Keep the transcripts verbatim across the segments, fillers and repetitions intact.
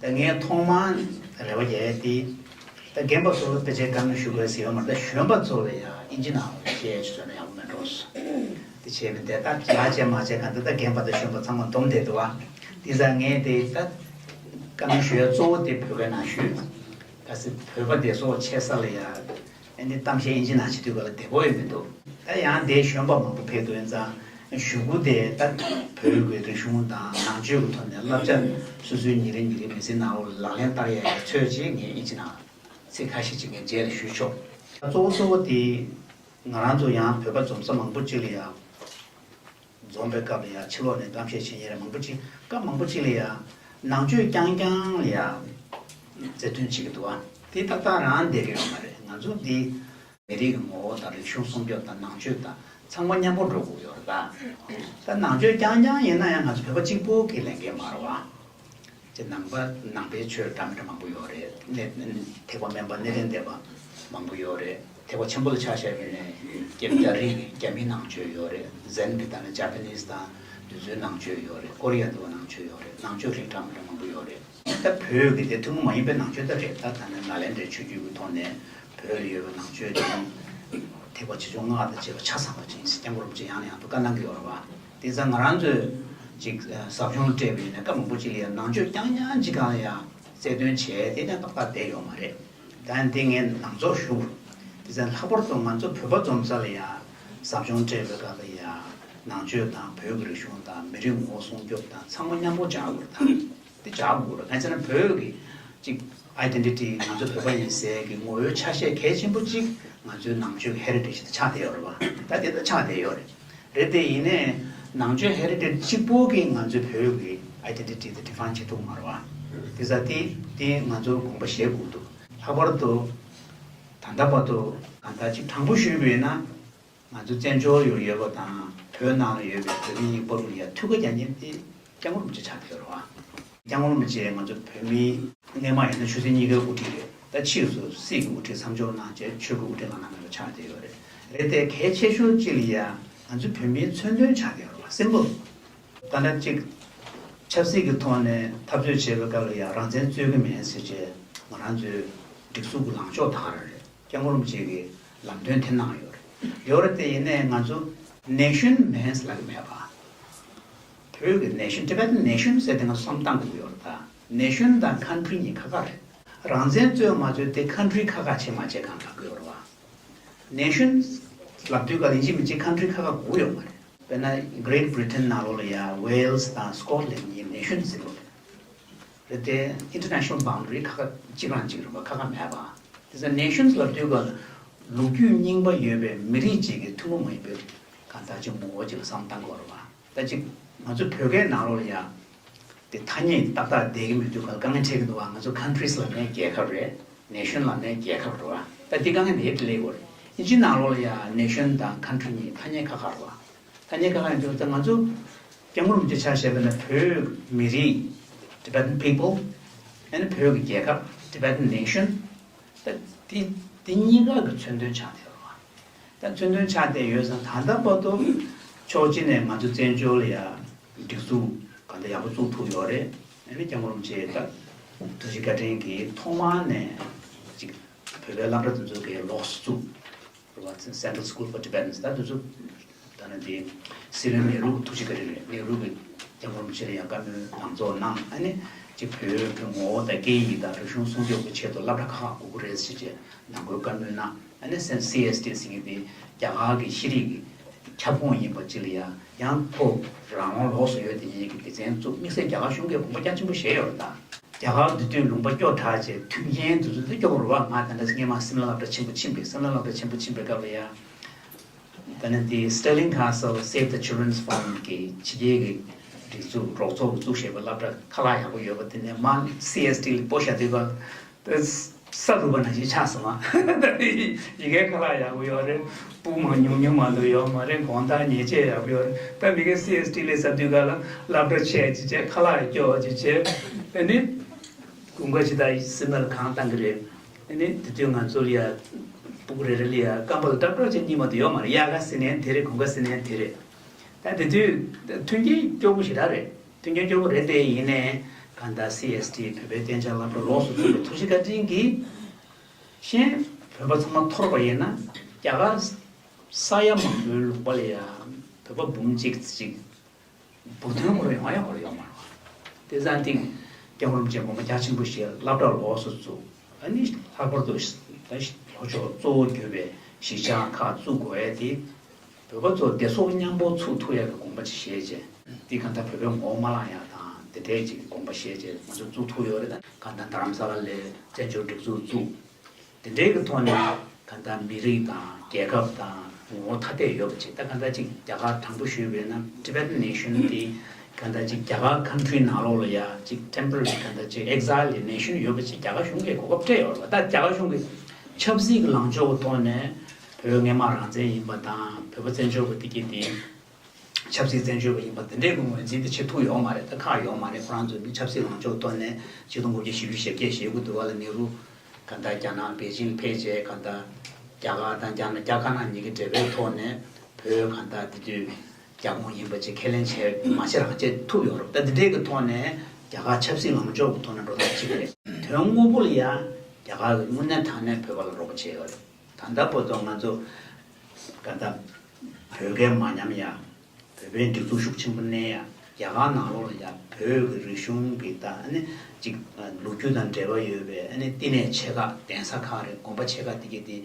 ད་ངས་ཐོག་མར་རེ་བ་རྒྱག་ཡས་དེ། ད་རྒན་པ་ཚོ་ལ་དཔེ་ཆའི་བཀའ་མོལ་ཞུ་དགོས་ཟེར་ཡོད་མ་རེད། ད་གཞོན་པ་ཚོ་ལ་ཡང་ཨིན་ཇི་ནང་ལ་བཤད་ཡས་བཟོས་ན་ཡག་པོ་མེད་འགྲོ། དེ་བྱས་པས་དེ་ད་ལག་བྱས་མ་བྱས་གང་ལྟར་ད་རྒན་པ་དང་གཞོན་པ་ཚང་མ་འཛོམས་བསྡད་འདུག་བ། དེ་ཙང་ངས་དེ་ད་བཀའ་མོལ་ཞུ་ཡས་གཙོ་བོ་དེ་བོད་སྐད་ནང་ཞུས། གལ་སྲིད་བོད་པ་བདེ་སོགས་ཆེ་ས་ལ་ཡང་ཨ་ནི་གཏམ་བཤད་ཨིན་ཇི་ནང་བྱེད་དུས་ག་ལ་བདེ་པོ་ཡོད་མི་འདུག་ད་ཡང་དེ་གཞོན་པ་མང་པོ་ཕེབས་འདུག་ཡིན་ཙང་གཞུག་གུ་དེ་ད་བོད་ཀྱི་རིག་གཞུང་དང་ནང་ཆོས་ཀྱི་ཐོག་ནས་བསླབ་བྱ་སོ་སོའི་ཉིན་རེ་ཉིན་རེ་མི་ཚེའི་ནང་ལོགས་ལག་ལེན་བསྟར་ཡས་ཀྱི་ཚོད་ཅིག་ངས་ཨིན་ཇི་ནང་ཚིག་ཁ་ཤས་ཅིག་ངས་རྗེས་ལ་ཞུས་ཆོག་གཙོ་བོ་གཙོ་བོ་དེ་ང་རང་ཚོ་ཡང་བོད་པ་འཛོམས་ས་མང་པོ་ཅིག་ལ་ཡང་འཛོམས་པའི་སྐབས་ལ་ཡང་ཕྱི་ལོགས་ནས་གཏམ་བཤད་བྱེད་མཁན་རེ་མང་པོ་ཅིག་སྐབས་མང་པོ་ཅིག་ལ་ཡང་ནང་ཆོས་རྐྱང་རྐྱང་ལ་ཡང་རྩལ་འདོན་བྱེད་ཀྱི་འདུག་བ། དེ་ཏག་ཏག་རང་བསྡད་ཀྱི་ཡོད་མ་རེད། ང་ཚོ་འདི་མི་རིགས་ཀྱི་ངོ་བོ་དང་རིག་གཞུང་སྲུང་སྐྱོབ་དང་ནང་ཆོས་དང་ཚང་མ་མཉམ་པོ་འགྲོ་དགོས་ཡོད་རེད་ད། ད་ནང་ཆོས་རྐྱང་རྐྱང་ཡིན་ན་ཡང་ང་ཚོ་བོད་པ་གཅིག་པོ་གི་ལས་འགན་མ་རེད་བ། ཅེས་ནང་པ་ནང་པའི་ཆོས་འདྲ་མི་འདྲ་མང་པོ་ཡོད་རེད། ནས་ཐེག་པ་དམན་པ་སྣེ་ལེན་བསྡད་པ་མང་པོ་ཡོད་རེད། ཐེག་པ་ཆེན་པོ་ལ་ཆ་བཞག་པ་ཡིན་ན་རྒྱ་རྒྱ་རིགས་རྒྱ་མིའི་ནང་ཆོས་ཡོད་རེད། ཛེན་གྱི་ད་ནི་ཇ་པ་ནིས་དང་དེ་ཚོའི་ནང་ཆོས་ཡོད་རེད། ཀོ་རི་ཡ་དེ་བ་ནང་ཆོས་ཡོད་རེད། ནང་ཆོས་རིགས་འདྲ་མི་འདྲ་མང་པོ་ཡོད་རེད། ད་བོད་ཀྱི་དེ་ཐུན་མོང་མ་ཡིན་པའི་ནང་ཆོས་ད་རེད། ད་ད་ནི་ནཱ་ལེནྡྲའི་ཆོས་བརྒྱུད་ཀྱི་ཐོག་ནས་བོད་ལ་ཡོད་པའི་ནང་ཆོས་དེ་ཐེག་པ་ཆེ་ཆུང་ལྔ་དང་བཅས་པ་ཆ་ཚང་བ་ཅིག་ཡིན་ཟེར་སྐྱབས་མགོན་རིན་པོ་ཆེ་ཡང་ནས་ཡང་དུ་བཀའ་གནང་གི་ཡོད་རེད་བ། དེ་ཙང་ང་རང་ཚོས་ཅིག་ཟབ་སྦྱོང་སྤྲད་པ་ཡིན་ན་སྐབས་མང་པོ་ཅིག་ལ་ཡང་ནང་ཆོས་རྐྱང་རྐྱང་གཅིག་སྒང་ལ་ཡང་རྩལ་འདོན་བྱས་དེ་ནས་ཏག་ཏག་བསྡད་ཡོད་མ་རེད། ད་འདི་ངས་ནང་ཚོགས་ཞུ། དེ་ཙང་ལྷག་པར་དུ་ང་ཚོ་བོད་པ་འཛོམས་ས་ལ་ཡང་ཟབ་སྦྱོང་སྤྲད་པའི་སྐབས་ལ་ཡང་ནང་ཆོས་དང་བོད་ཀྱི་རིག་གཞུང་དང་མི་རིགས་ངོ་བོ་སྲུང་སྐྱོབ་དང་ཚང་མ་མཉམ་པོ་སྦྱར་དགོས་རེད་ད། དེ་སྦྱར་དགོས་རེད། གང་ཟེར་ན་བོད་ཀྱི་ཅིག་ཨའི་ཌེན་ཊི་ཊི་ང་ཚོ་བོད་པ་ཡིན་ཟེར་གྱི་ངོ་བོའི་ཆ་ཤས་གལ་ཆེན་པོ་ཅིག་ང་ཚོའི་ནང་ཆོས་ཀྱི་ཧེ་རི་ཊེ་ཇི་དེ་ཆགས་བསྡད་ཡོད་རེད་བ། ད་དེ་ད་ཆགས་བསྡད་ཡོད་རེད། རེད་དེ་ཡིན་ནའི་ནང་ཆོས་ཧེ་རི་ཊེ་ཇི་གཅིག་པོ་གིས་ང་ཚོའི་བོད་ཀྱི་ཨའི་ཌེན་ཊི་ཊི་དེ་ཌི་ཕའིན་བྱེད་ཐུབ་མ་རེད་བ། དེ་ཙང་དེ་དེ་ང་ཚོ་དགོངས་པ་བཞེས་དགོས་འདུག་ལྷག་པར་དུ་ད་ལྟ་བར་དུ་གང་ལྟར་ཅིག་དྲང་པོ་ཞུས་པ་ཡིན་ན། ང་ཚོ་བཙན་བྱོལ་ཡུལ་ཡོད་པ་དང་བོད་ནང་ལ་ཡོད་པའི་བོད་མི་ཡིན་པ་རུ་ཡ་ཐུགས་ཁ་རྒྱག་མཁན་དེ་སྐྱབས་མགོན་རིན་པོ་ཆེ་ཆགས་བསྡད་ཡོད་རེད་བ། སྐྱབས་མགོན་རིན་པོ་ཆེ་ང་ཚོ་བོད་མི་སྔས་མ་ཡིན་ན་ཆོས་སྲིད་གཉིས་ཀའི་དབུ་ཁྲིད་རེད། ད་ཕྱིས་སུ་སྲིད་ཀྱི་དབུ་ཁྲིད་མཚམས་འཇོག་གནང་རྗེས་ཆོས་ཀྱི་དབུ་ཁྲིད་བླངས་གནང་མཁན་ཆགས་བསྡད་ཡོད་རེད། རེད་དེ་གལ་ཆེ་ཤོས་གཅིག་ལ་ཡ་ང་ཚོ་བོད་མིའི་མཚོན་དོན་ཆགས་བསྡད་ཡོད་རེད་བ། སིམ་པལ། ད་ལྟ་གཅིག་ཆབ་སྲིད་ཀྱི་ཐོག་ནས་འཐབ་རྩོད་བྱེད་པའི་སྐབས་ལ་ཡ་རང་བཙན་རྩོད་ཀྱི་མེད་ཟེར་བྱས་ང་རང་ཚོའི་སྒྲིག་འཛུགས་ཀྱི་ལངས་ཕྱོགས་ད་ག་རང་རེད། སྐྱབས་མགོན་རིན་པོ་ཆེ་གིས་ལམ་སྟོན་དེ་གནང་ཡོད་རེད། ཡོད་རེད་དེ་ཡིན་ནའི་ང་ཚོ་nation means་ལབ་ཀྱི་མེད་པ། བོད་ཀྱི་nation Tibetan nation་ཟེར་དེ་ང་ཚོ་བསམ་བཏང་དགོས་ཀྱི་ཡོད་རེད་ད། nation་དང་country་གཉིས་ཁ་ཁ་རེད། རང་བཙན་རྩོད་མ་རྩོད་དེ་country་ཁ་ཁ་བྱེད་མ་བྱེད་གང་ལབ་ཀྱི་ཡོད་རེད་བ། nation་ལབ་དུས་ག་ལ་ཡིན་གཅིག་མིན་གཅིག་country་ཁ་ཁ་དགོས་ཀྱི་ཡོད་མ་རེད། དཔེར་ན་Great Britain་ནང་ལོགས་ལ་ཡ་Wales་དང་Scotland་གཉིས་nation་ཟེར་གྱི་ཡོད་རེད། རེད་དེ་international boundary་ཁ་ཁ་གཅིག་རང་གཅིག་རེད་པ། ཁ་ཁ་མེད་པ། དེ་ཚོ་nations་ལབ་དུས་ག་ལ་ལོ་རྒྱུས་རྙིང་པ་ཡོད་པའི་མི་རིགས་གཅིག་གི་ཐུན་མོང་མ་ཡིན་པའི་གང་ལྟར་གྱི་ངོ་བོ་གཅིག་ལ་བསམ་བཏང་དགོས་རེད་པ། ད་ཅིག་ང་ཚོ་བོད་སྐད་ནང་ལོགས་ལ་ཡ་དེ་ཐ་སྙད་ཏག་ཏག་བསྡད་ཀྱི་མི་འདུག་ག་ལ་དཀའ་ངལ་འཕྲད་ཀྱི་འདུག་བ། ང་ཚོ་countries་ལབ་ནའི་རྒྱལ་ཁབ་རེད། nation་ལབ་ནའི་རྒྱལ་ཁབ་རེད་བ། ད་དེ་དཀའ་ངལ་མེད་དེ་སླེབས་ཡོད་རེད། ཨིན་ཇི་ནང་ལོགས་ལ་ཡ་nation་དང་country་གཉིས་ཐ་སྙད་ཁ་ཁ་རེད་བ། ཐ་སྙད་ཁ་ཁ་ཡིན་དུས་ད་ང་ཚོ་སྐྱབས་མགོན་རིན་པོ་ཆེ་ཆ་བཞག་པ་ན་བོད་མི་རིགས་Tibetan people་ཨ་ནི་བོད་ཀྱི་རྒྱལ་ཁབ་Tibetan nation་ད་དེ་དེ་གཉིས་ཀ་གི་མཚོན་དོན་ཆགས་བསྡད་ཡོད་རེད་བ། ད་མཚོན་དོན་ཆགས་བསྡད་ཡོད་ཙང་ད་ལྟ་བར་དུ་ཕྱོགས་གཅིག་ནས་ང་ཚོ་བཙན་བྱོལ་ལ་ཡ་སྒྲིག་འཛུགས་གང་ལྟར་ཡག་པོ་བཙུགས་ཐུབ་ཡོད་རེད། ཨ་ནི་སྐྱབས་མགོན་རིན་པོ་ཆེ་ད་ཐུགས་རྗེ་བཀའ་དྲིན་གྱིས་ཐོག་མར་ནས་ཅིག་བོད་པའི་སློབ་གྲྭ་དེ་ཚོ་གི་ལོགས་སུ་བཙུགས། རེད་བ། Central School for Tibetans་ད་དེ་ཚོ་ད་ནི་དེ་སྲིད་བློན་ནེ་རུ་གི་ཐུགས་རྗེ་བཀའ་དྲིན་རེད། ནེ་རུ་གི་སྐྱབས་མགོན་རིན་པོ་ཆེ་ལ་ཡང་བཀའ་མོལ་ལམ་རྫོགས་གནང་། ཨ་ནི་ཅིག་བོད་ཀྱི་ངོ་བོ་དང་སྐད་ཡིག་དང་རིག་གཞུང་སྲུང་སྐྱོབ་ཀྱི་ཆེད་དུ་སློབ་གྲྭ་ཁག་ཁག་དགོས་ཀྱི་རེད་ཟེར་བྱས་ནང་ཁུལ་བཀའ་མོལ་གནང་། ཨ་ནི་སེན་སི་ཨེས་ཊི་ཟེར་མཁན་དེ་རྒྱ་གར་གྱི་ཤེས་རིག་གི་ཁྱབ་ཁོངས་ཡིན་པ་ཅིག་ལ་ཡང་ཡང་ཐོག་རང་དབང་ལོགས་སུ་ཡོད་དེ་ཡིན་གྱི་སྡེ་ཚན་བཙུགས། དམིགས་བསལ་རྒྱ་གར་གཞུང་གིས་དགོངས་པ་རྒྱ་ཆེན་པོ་བཞེས་ཡོད་རེད་ད། རྒྱ་གར་འདི་དུས་ལུང་པ་སྐྱོ་དྲགས་བྱས་མཐུན་རྐྱེན་དེ་ཚོ་འདི་སྐྱོ་པོ་རེད་བ། ང་ད་ལྟ་སྔས་མ་སིམ་ལ་སློབ་གྲྭ་ཆེན་པོ་ཕྱིན་པས། སིམ་ལ་སློབ་གྲྭ་ཆེན་པོ་ཕྱིན་པའི་སྐབས་ལ་ཡང་ད་ནི་འདི་Stirling Castle Save the Children's Fund་གི་ཕྱི་རྒྱལ་གྱི་སྒྲིག་འཛུགས་རོགས་ཚོགས་ཀྱིས་བཙུགས་བཞག་པའི་སློབ་གྲྭ་ཁ་ལག་ཡག་པོ་ཡོད་པ་དེ་ནས་མར་སི་ཨེས་ཊི་ལ་སྤོ་བཞག་དུས་ག་ད་ས་རུབ་པ་ནང་བཞིན་ཆགས་སོང་ང་། ད་ནི་ཡི་གེ་ཁ་ལག་ཡག་པོ་ཡོད་རེད། སྤུ་མ་ཉུང་ཉུང་མ་གཏོགས་ཡོད་མ་རེད། དགོང་དག་ཉལ་ཆས་ཡག་པོ་ཡོད་རེད། ད་མི་གེ་སི་ཨེས་ཊི་ལས་ཟ་དུས་ག་ལ་སློབ་གྲྭ་ཆེ་ཅིག་བྱས། ཁ་ལག་སྐྱོ་ཅིག་བྱས། ཨ་ནི་དགུན་ཁ་ཇི་ལྟར་སིམ་ལར་གང་བཏང་གི་རེད། ཨ་ནི་དེ་དུས་ང་ཚོ་ལ་ཡ་སྤུ་གུ་རེ་རེ་ལ་ཡ་རྐང་པ་ལ་ཏྲག་ཏྲག་ཅིག་རྙེད་མ་གཏོགས་ཡོད་མ་རེད། དབྱར་ཁ་ཟེར་ནའི་དེ་རེད། དགུན་ཁ་ཟེར་ནའི་དེ་རེད། ད་དེ་དུས་མཐུན་རྐྱེན་སྐྱོ་པོ་ཞེ་དྲག་རེད། མཐུན་རྐྱེན་སྐྱོ་པོ་རེད་དེ་ཡིན་ནའི་ གང་ལྟར་སི་ཨེས་ཊི་བོད་པའི་གཏན་འཇགས་སློབ་གྲྭ་ལོགས་སུ་བཙུགས་པའི་ཐུགས་རྗེ་བཀའ་དྲིན་གྱིས། གཞན་བོད་པ་ཚང་མ་འཐོར་བ་ཡིན་ན། རྒྱ་གར་ས་ཡ་མང་པོའི་ལུང་པ་ལ་ཡང་བོད་པ་འབུམ་གཅིག་ཙམ་ཅིག་འབུར་ཐོན་སྐོར་ཡོང་ཡ་སྐོར་ཡོད་མ་རེད་བ། དེ་ཙང་ཏིང་སྐྱབས་མགོན་རིན་པོ་ཆེ་དགོངས་པ་རྒྱ་ཆེན་པོ་བཞེས། སློབ་གྲྭ་ལོགས་སུ་བཙུགས། ཨ་ནི་ལྷག་པར་དུ་ད་ལྷོ་ཕྱོགས་གཙོ་བོ་གྱུར་པའི་གཞིས་ཆགས་ཁག་བཙུགས་དགོས་ཡ་དེ། བོད་པ་ཚོ་བདེ་སྲུང་མཉམ་པོ་ཚུགས་ཐུབ་ཡག་གི་དགོངས་པ་ཅིག་བཞེས་བྱས། འདི་གང་ལྟར་བོད་པའི་ངོ་བོ་མ་བརླག་ཡག་དང་དེ་འདྲའི་ཅིག་དགོངས་པ་བཞེས་བྱས་ང་ཚོ་བཙུགས་ཐུབ་ཡོད་རེད། ད་གང་ལྟར་རྡ་རམ་ས་ལ་ལ་བཙན་བྱོལ་སྒྲིག་འཛུགས་བཙུགས། དེ་འདྲའི་གི་ཐོག་ནས་གང་ལྟར་མི་རིགས་དང་རྒྱལ་ཁབ་དང་ངོ་བོ་ཐ་དད་ཡོད་པ་ཅིག་ད་གང་ལྟར་ཅིག་རྒྱ་གར་དྲང་པོ་ཞུས་པས་ན་Tibetan Nation་དེ་གང་ལྟར་ཅིག་རྒྱ་གར་country་ནང་ལོགས་ལ་ཡ་ཅིག་temporary་གང་ལྟར་ཅིག་exile་གི་nation་ཡོད་པ་ཅིག་རྒྱ་གར་གཞུང་གིས་གོ་སྐབས་སྤྲད་ཡོད་རེད་བ། ད་རྒྱ་གར་གཞུང་གིས་ཆབ་སྲིད་ཀྱི་ལངས་ཕྱོགས་ཀྱི་ཐོག་ནས། བོད་སྔོན་མ་རང་བཙན་ཡིན་པ་དང་བོད་པ་བཙན་བྱོལ་བ་དེ་གྱད་དེ་ཆབ་སྲིད་བཙན་བྱོལ་བ་ཡིན་པ་དེ་འདྲའི་གི་ངོས་འཛིན་དེ་བྱེད་ཐུབ་ཡོད་མ་རེད། ད་ཁག་ཡོད་མ་རེད། ཁོ་རང་ཚོས་ནི་ཆབ་སྲིད་ལངས་ཕྱོགས་ཐོག་ནས་ཆིག་སྟོང་དགུ་བརྒྱ་བཞི་བཅུ་ཞེ་བརྒྱད་བཞེས་དགོས་འདུག་བ་ལ་ནེ་རུ་གང་ལྟར་རྒྱ་ནག་པེ་ཅིང་ཕེབས་རྗེས་གང་ལྟར་རྒྱ་གར་དང་རྒྱ་ནག་རྒྱ་དཀར་ནག་གཉིས་ཀྱི་འབྲེལ་བའི་ཐོག་ནས་བོད་གང་ལྟར་དེ་དུས་རྒྱ་ཁོངས་ཡིན་པ་ཅིག་ཁས་ལེན་བྱས་མ་བྱས་རང་བྱས་ཐུབ་ཡོད་རེད། ད་འདི་འདྲའི་གི་ཐོག་ནས་རྒྱ་གར་ཆབ་སྲིད་ལངས་ཕྱོགས་ཀྱི་ཐོག་ནས་འགྲོ་སྟངས་གཅིག་རེད། དོན་དངོས་པོ་ལ་ཡང་རྒྱ་གར་གྱི་དངོས་གནས་དྲང་གནས་བོད་པ་ལ་རོགས་པ་བྱས་ཡོད་རེད། ད་ལྟ་བར་དུ་ང་ཚོ་ག་ད་བོད་སྐད་མ་ཉམས་ཡ། བོད་པའི་སྒྲིག་འཛུགས་ཤུགས་ཆེན་པོ་གནས་ཡ། རྒྱ་གར་ནང་ལོགས་ལ་ཡ་བོད་ཀྱི་རིག་གཞུང་གི་ད་ཨ་ནི་ཅིག་ལོ་རྒྱུས་དང་འབྲེལ་བ་ཡོད་པའི་ཨ་ནི་བསྟི་གནས་ཆེ་ཁག་གདན་ས་ཁག་རེད། དགོན་པ་ཆེ་ཁག་དེ་གའི་དེ་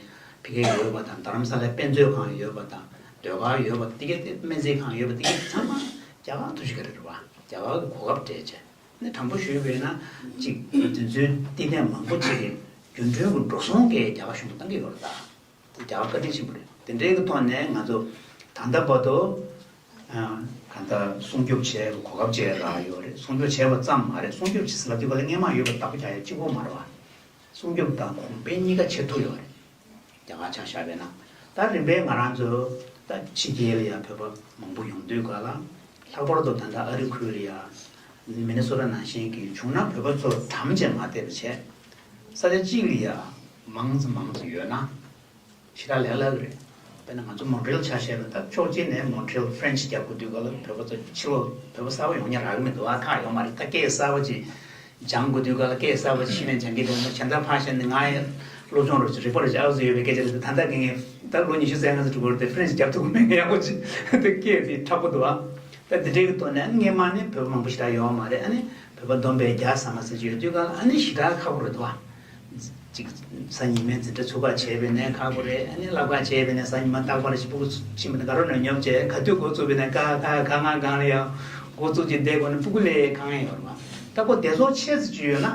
ཕ་གིར་ཡོད་པ་དང་རྡ་རམ་ས་ལའི་དཔེ་མཛོད་ཁང་ཡོད་པ་དང་ཟློས་གར་ཡོད་པ་དེ་གའི་དེ་སྨན་རྩིས་ཁང་ཡོད་པ་དེ་གའི་ཚང་མ་རྒྱ་གར་ཐུགས་རྗེ་བཀའ་དྲིན་རེད་བ། རྒྱ་གར་གྱི་གོ་སྐབས་སྤྲད་བྱས། ནི་དྲང་པོ་ཞུས་པས་ན་ཅིག་དེ་ཚོའི་བསྟི་གནས་མང་པོ་ཅིག་གི་རྒྱུན་གྲོན་གྱི་འགྲོ་སོང་གས་རྒྱ་གར་གཞུང་གིས་བཏང་གི་ཡོད་རེད་ད། དེ་རྒྱ་གར་བཀའ་དྲིན་ཆེན་པོ་རེད། དེ་འདྲའི་གི་ཐོག་ནས་ང་ཚོ་ད་ལྟ་བར་དུ་ཨ་གང་ལྟར་སྲུང་སྐྱོབ་བྱེད་གོ་སྐབས་བྱས་རག་ཡོད་རེད། སྲུང་སྐྱོབ་བྱས་པ་ཙམ་མ་རེད། སྲུང་སྐྱོབ་བྱེད་ཟེར་ལབ་དུས་ག་ལ་སྔས་མ་ཡོད་པ་བདག་པོ་རྒྱག་ཡ་གཅིག་པོ་མ་རེད་བ། སྲུང་སྐྱོབ་དང་གོང་སྤེལ་གཉིས་ཀ་བྱེད་ཐུབ་ཡོད་རེད། རྒྱ་གར་ཆ་བཞག་པས་ན། ད་རིམ་པས་ང་རང་ཚོ་ད་ཕྱི་རྒྱལ་ལ་ཡང་བོད་པ་མང་པོ་ཡོང་དུས་ག་ལ། ལྷག་པར་དུ་ད་ལྟ་ཨ་རི་ཁུལ་ལ་ཡང་མི་ནི་སོ་ཊ་ནང་བཞིན་གྱི་བྱུང་ན་བོད་པ་ཚོ་གྲམ་བྱས་མ་བསྡད་པ་བྱས། ས་ཆ་གཅིག་ལ་ཡང་མང་ཙམ་མང་ཙམ་ཡོད་ན་ཞེ་དྲག་ལས་སླ་གི་རེད། དཔེར་ན་ང་ཚོ་མོན་ཊི་རེལ་ཆ་བཞག་པ་ད་ཕྱོགས་གཅིག་ནས་མོན་ཊི་རེལ་ཕ་རེན་ཆི་རྒྱབ་དགོས་དུས་ག་ལ་བོད་པ་ཚོ་ཕྱི་ལོགས་བོད་པ་གསར་པ་ཡོང་ཉན་རག་གི་མི་འདུག་ཨ་ཁག་ཡོད་མ་རེད། ད་སྐད་གསར་པ་ཅིག་སྦྱང་དགོས་དུས་ག་ལ་སྐད་གསར་པ་ཅིག་ཤེས་ནས་སྦྱང་གི་འདུག་ན་གཞན་དག་ཕར་བཞག་ནས་ང་ཡང་སློབ་སྦྱོང་རོགས་ཅིག་རིག་པ་རོགས་ཅིག་ཨ་ཟེར་ཡོད་པའི་སྐད་ཆ་རེད། ད་ལྟ་གི་ངས་ད་ལོ་ཉི་ཤུ་རྩ་ལྔ་ཙམ་འགྲོ་གི་རེད་དེ་ཕ་རེན་ཆི་རྒྱབ་ཐུབ་ཀྱི་མེད། ཡག་པོ་ཅིག་ད་སྐད་དེ་དྲག་པོ་འདུག་ཨ། ད་འདི་འདྲའི་གི་ཐོག་ནས་སྔས་མ་ནི་བོད་པ་མང་པོ་ཞེ་དྲག་ཡོད་མ་རེད། ཨ་ནི་བོད་པ་བསྡོམས་པས་བརྒྱ་ཟ་མ་ཟ་ཅིག་ཡོད་དུས་ག་ལ་ཨ་ནི་ཞེ་དྲག་ཁག་པོ་རེད་འདུག་ཨ། ཅིག་གཟའ་ཉི་མའི་འཛིན་གྲྭ་ཚུགས་ཁ་བྱས་པས་ནས་ཁག་པོ་རེད། ཨ་ནི་བསླབ་ཁ་བྱས་པས་ནས་གཟའ་ཉི་མ་རྟག་པར་ཞིག་སྤུ་གུ་ཕྱིན་པ་ནས་དགའ་རབ་ནས་ཉོབ་བྱས་ག་དུས་འགོ་བཙུགས་པས་ནས་ཀ་ཁ་ག་ང་གང་ལ་ཡང་འགོ་བཙུགས་ཀྱི་བསྡད་དགོས་ནས་སྤུ་གུ་ལས་གང་ཡང་ཡོད་རེད་བ། ད་ཁོ་བདེ་སོགས་ཆེ་ཙམ་ཅིག་ཡོད་ན་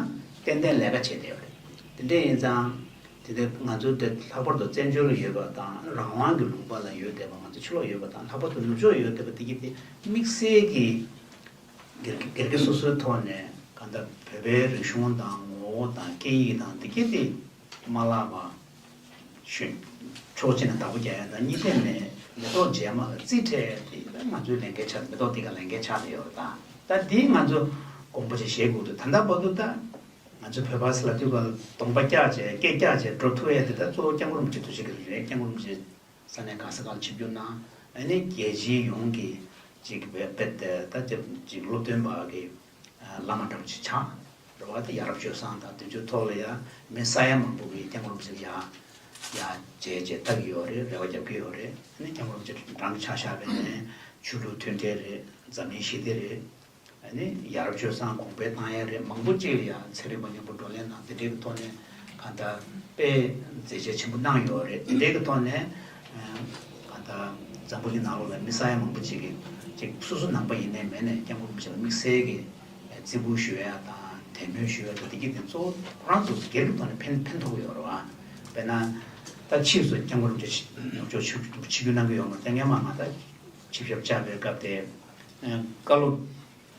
ཏན་ཏན་ལས་ཀ་བྱས་བསྡད་ཡོད་རེད། དེ་འདྲ་ཡིན་ཙང་དེ་འདྲ་ང་ཚོ་དེ་ལྷག་པར་དུ་བཙན་བྱོལ་ལ་ཡོད་པ་དང་རང་དབང་གི་ལུང་པ་ལ་ཡོད་བསྡད་པ་ང་ཚོ་ཕྱི་ལོགས་ཡོད་པ་དང་ལྷག་པར་དུ་ནུབ་ཕྱོགས་ཡོད་བསྡད་པ་དེ་གི་དེ་དམིགས་བསལ་གྱི་སྒེར་སྒེར་གྱི་སོ་སོའི་ཐོག་ནས་གང་ལྟར་བོད་པའི་རིག་གཞུང་དང་ངོ་བོ་དང་སྐད་ཡིག་དང་འདི་སྐད་དེ་མ་བརླག་པ་ཞུ། ཕྱོགས་གཅིག་ནས་བདག་པོ་རྒྱག་ཡ་དང་གཉིས་ཐད་ནས་མེ་ཏོག་རྗེས་མ་ལ་རྩིས་སྤྲད་དེ་ང་ཚོའི་ལས་འགན་ཆགས་མེ་ཏོག་དེ་ག་ལས་འགན་ཆགས་བསྡད་ཡོད་རེད། ད་ད་འདི་ང་ཚོ་དགོངས་པ་ཅིག་བཞེས་དགོས་འདུག་ད་ལྟ་བར་དུ་ད་ང་ཚོ་བོད་པ་ཟེར་ལབ་དུས་ག་ལ་གདོང་པ་བཀྱག་བྱས་སྐད་བཀྱག་བྱས་འགྲོ་ཐུབ་ཡ་དེ་ད་གཙོ་བོ་སྐྱབས་མགོན་རིན་པོ་ཆེ་ཐུགས་རྗེ་གི་རེད། སྐྱབས་མགོན་རིན་པོ་ཆེ་ས་གནས་གང་ས་གང་ལ་ཆིབས་བསྒྱུར་གནང་། ཨ་ནི་རྒྱལ་སྤྱི་ཡོངས་ཀྱི་ཅིག་བེད་སྤེལ་ཏེ་ད་ཅིག་སློབ་སྟོན་པ་གི་བླ་མ་འདྲ་པོ་ཅིག་ཆགས་རེད་བ། དེ་ཡ་རབས་སྤྱོད་བཟང་དང་དེ་ཚོའི་ཐོག་ལ་ཡ་མི་ས་ཡ་མང་པོ་གིས་སྐྱབས་མགོན་རིན་པོ་ཆེ་ལ་ཡ་ཡ་མཇལ་བྱས་ལྟ་གི་ཡོད་རེད། རེ་བ་རྒྱབ་ཀྱི་ཡོད་རེད། ཨ་ནི་སྐྱབས་མགོན་རིན་པོ་ཆེ་རང་ཆ་བཞག་པ་ཡིན་ན་ཆོས་ལུགས་མཐུན་འབྲེལ་རེད། འཛམ་གླིང་ཞི་བདེ་རེད། ཨ་ནི་ཡ་རབས་སྤྱོད་བཟང་གོང་འཕེལ་བཏང་ཡ་རེད། མང་པོ་ཅིག་ལ་ཡང་ཚན་རིག་པ་མཉམ་པོ་བགྲོ་གླེང་དང་དེ་འདྲའི་གི་ཐོག་ནས་གང་ལྟར་དཔེ་མཛད་རྗེས་ཆེན་པོ་གནང་ཡོད་རེད། དེ་འདྲའི་གི་ཐོག་ནས་གང་ལྟར་འཛམ་བུ་གླིང་ནང་ལོགས་ལ་མི་ས་ཡ་མང་པོ་ཅིག་གིས་ཅིག་སོ་སོ་ནང་པ་ཡིན་ནའི་མིན་ནའི་སྐྱབས་མགོན་རིན་པོ་ཆེ་ལ་དམིགས་བསལ་གྱི་བརྩི་བཀུར་ཞུ་ཡ་དང་དད་མོས་ཞུ་ཡ་དང་དེ་གི་དེ་གཙོ་བོ་ཁོ་རང་ཚོ་སྒེར་གྱི་ཐོག་ནས་ཕན་ཕན་ཐོགས་ཡོད་རེད་བ། དཔེར་ན་ད་ཕྱིས་སུ་སྐྱབས་མགོན་རིན་པོ་ཆེ་ནུབ་ཕྱོགས་ཆིབས་ཆིབས་བསྒྱུར་གནང་གི་ཡོད་མ་རེད། ད་སྔས་མ་ང་ད་ཆིབས་ཞབས་བཅར་བའི་སྐབས་དེ་བཀའ་སློབ་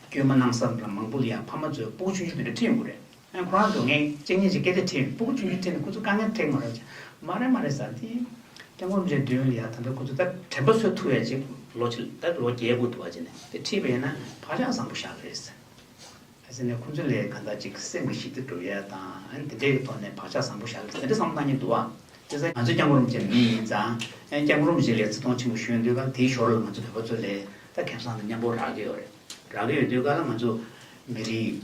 བསྐྱོན་མ་གནང་ས་ལ་མང་པོ་ལ་ཡང་ཕ་མ་ཚོས་སྤུ་གུ་ཆུང་ཆུང་དེ་འདྲ་ཁྲིད་ཡོང་གི་རེད། ཨ་ཁོ་རང་ཚོ་ངས་གཅིག་གཉིས་ཅིག་སྐད་ཆ་དྲིས། སྤུ་གུ་ཆུང་ཆུང་ཁྲིད་ནས་ཁོ་ཚོ་དཀའ་ངལ་འཕྲད་ཀྱི་མ་རེད་བྱས། མ་རེད་མ་རེད་ཟེར་དེ་སྐྱབས་མགོན་རིན་པོ་ཆེའི་མདུན་ལ་ཡ་ད་ལྟ་ཁོ་ཚོ་ད་དྲན་པ་གསོ་ཐུབ་ཡ་ཅིག་ལོ་ཅིག་ད་ལོ་བརྒྱད་དགུ་འདུག་བ་བྱས་ནས་དེ་ཁྲིད་པ་ཡིན་ན་བག་ཆགས་བཟང་པོ་བཞག་གི་རེད་ཟེར། ཨ་ཟེར་ནས་ཁོ་ཚོ་ལས་གང་ལྟར་ཅིག་སེམས་ཀྱི་ཞི་བདེ་སྒྲུབ་ཡ་དང་ཨ་ནི་དེ་འདྲའི་གི་ཐོག་ནས་བག་ཆགས་བཟང་པོ་བཞག་གི་རེད། དེ་འདྲ་བསམ་བློ་བཏང་མཁན་འདུག་བ། དེ་ཚོ་ང་ཚོ་སྐྱབས་མགོན་རིན་པོ་ཆེ་མི་ཡིན་ཙང་ཨ་ནི་སྐྱབས་མགོན་རིན་པོ་ཆེ་ལ་བརྩི་མཐོང་ཆེན་པོ་ཞུ་ཡོང་དུས་ག་དེའི་ཞོར་ལ་ང་ཚོ་བོད་པ་ཚོ་ལས་ད་ཁེ་བཟང་དང་མཉམ་པོ་རག་གི་ཡོད་རེད། རག་གི་ཡོད་དུས་ག་ལ་ང་ཚོ་མི་རིགས་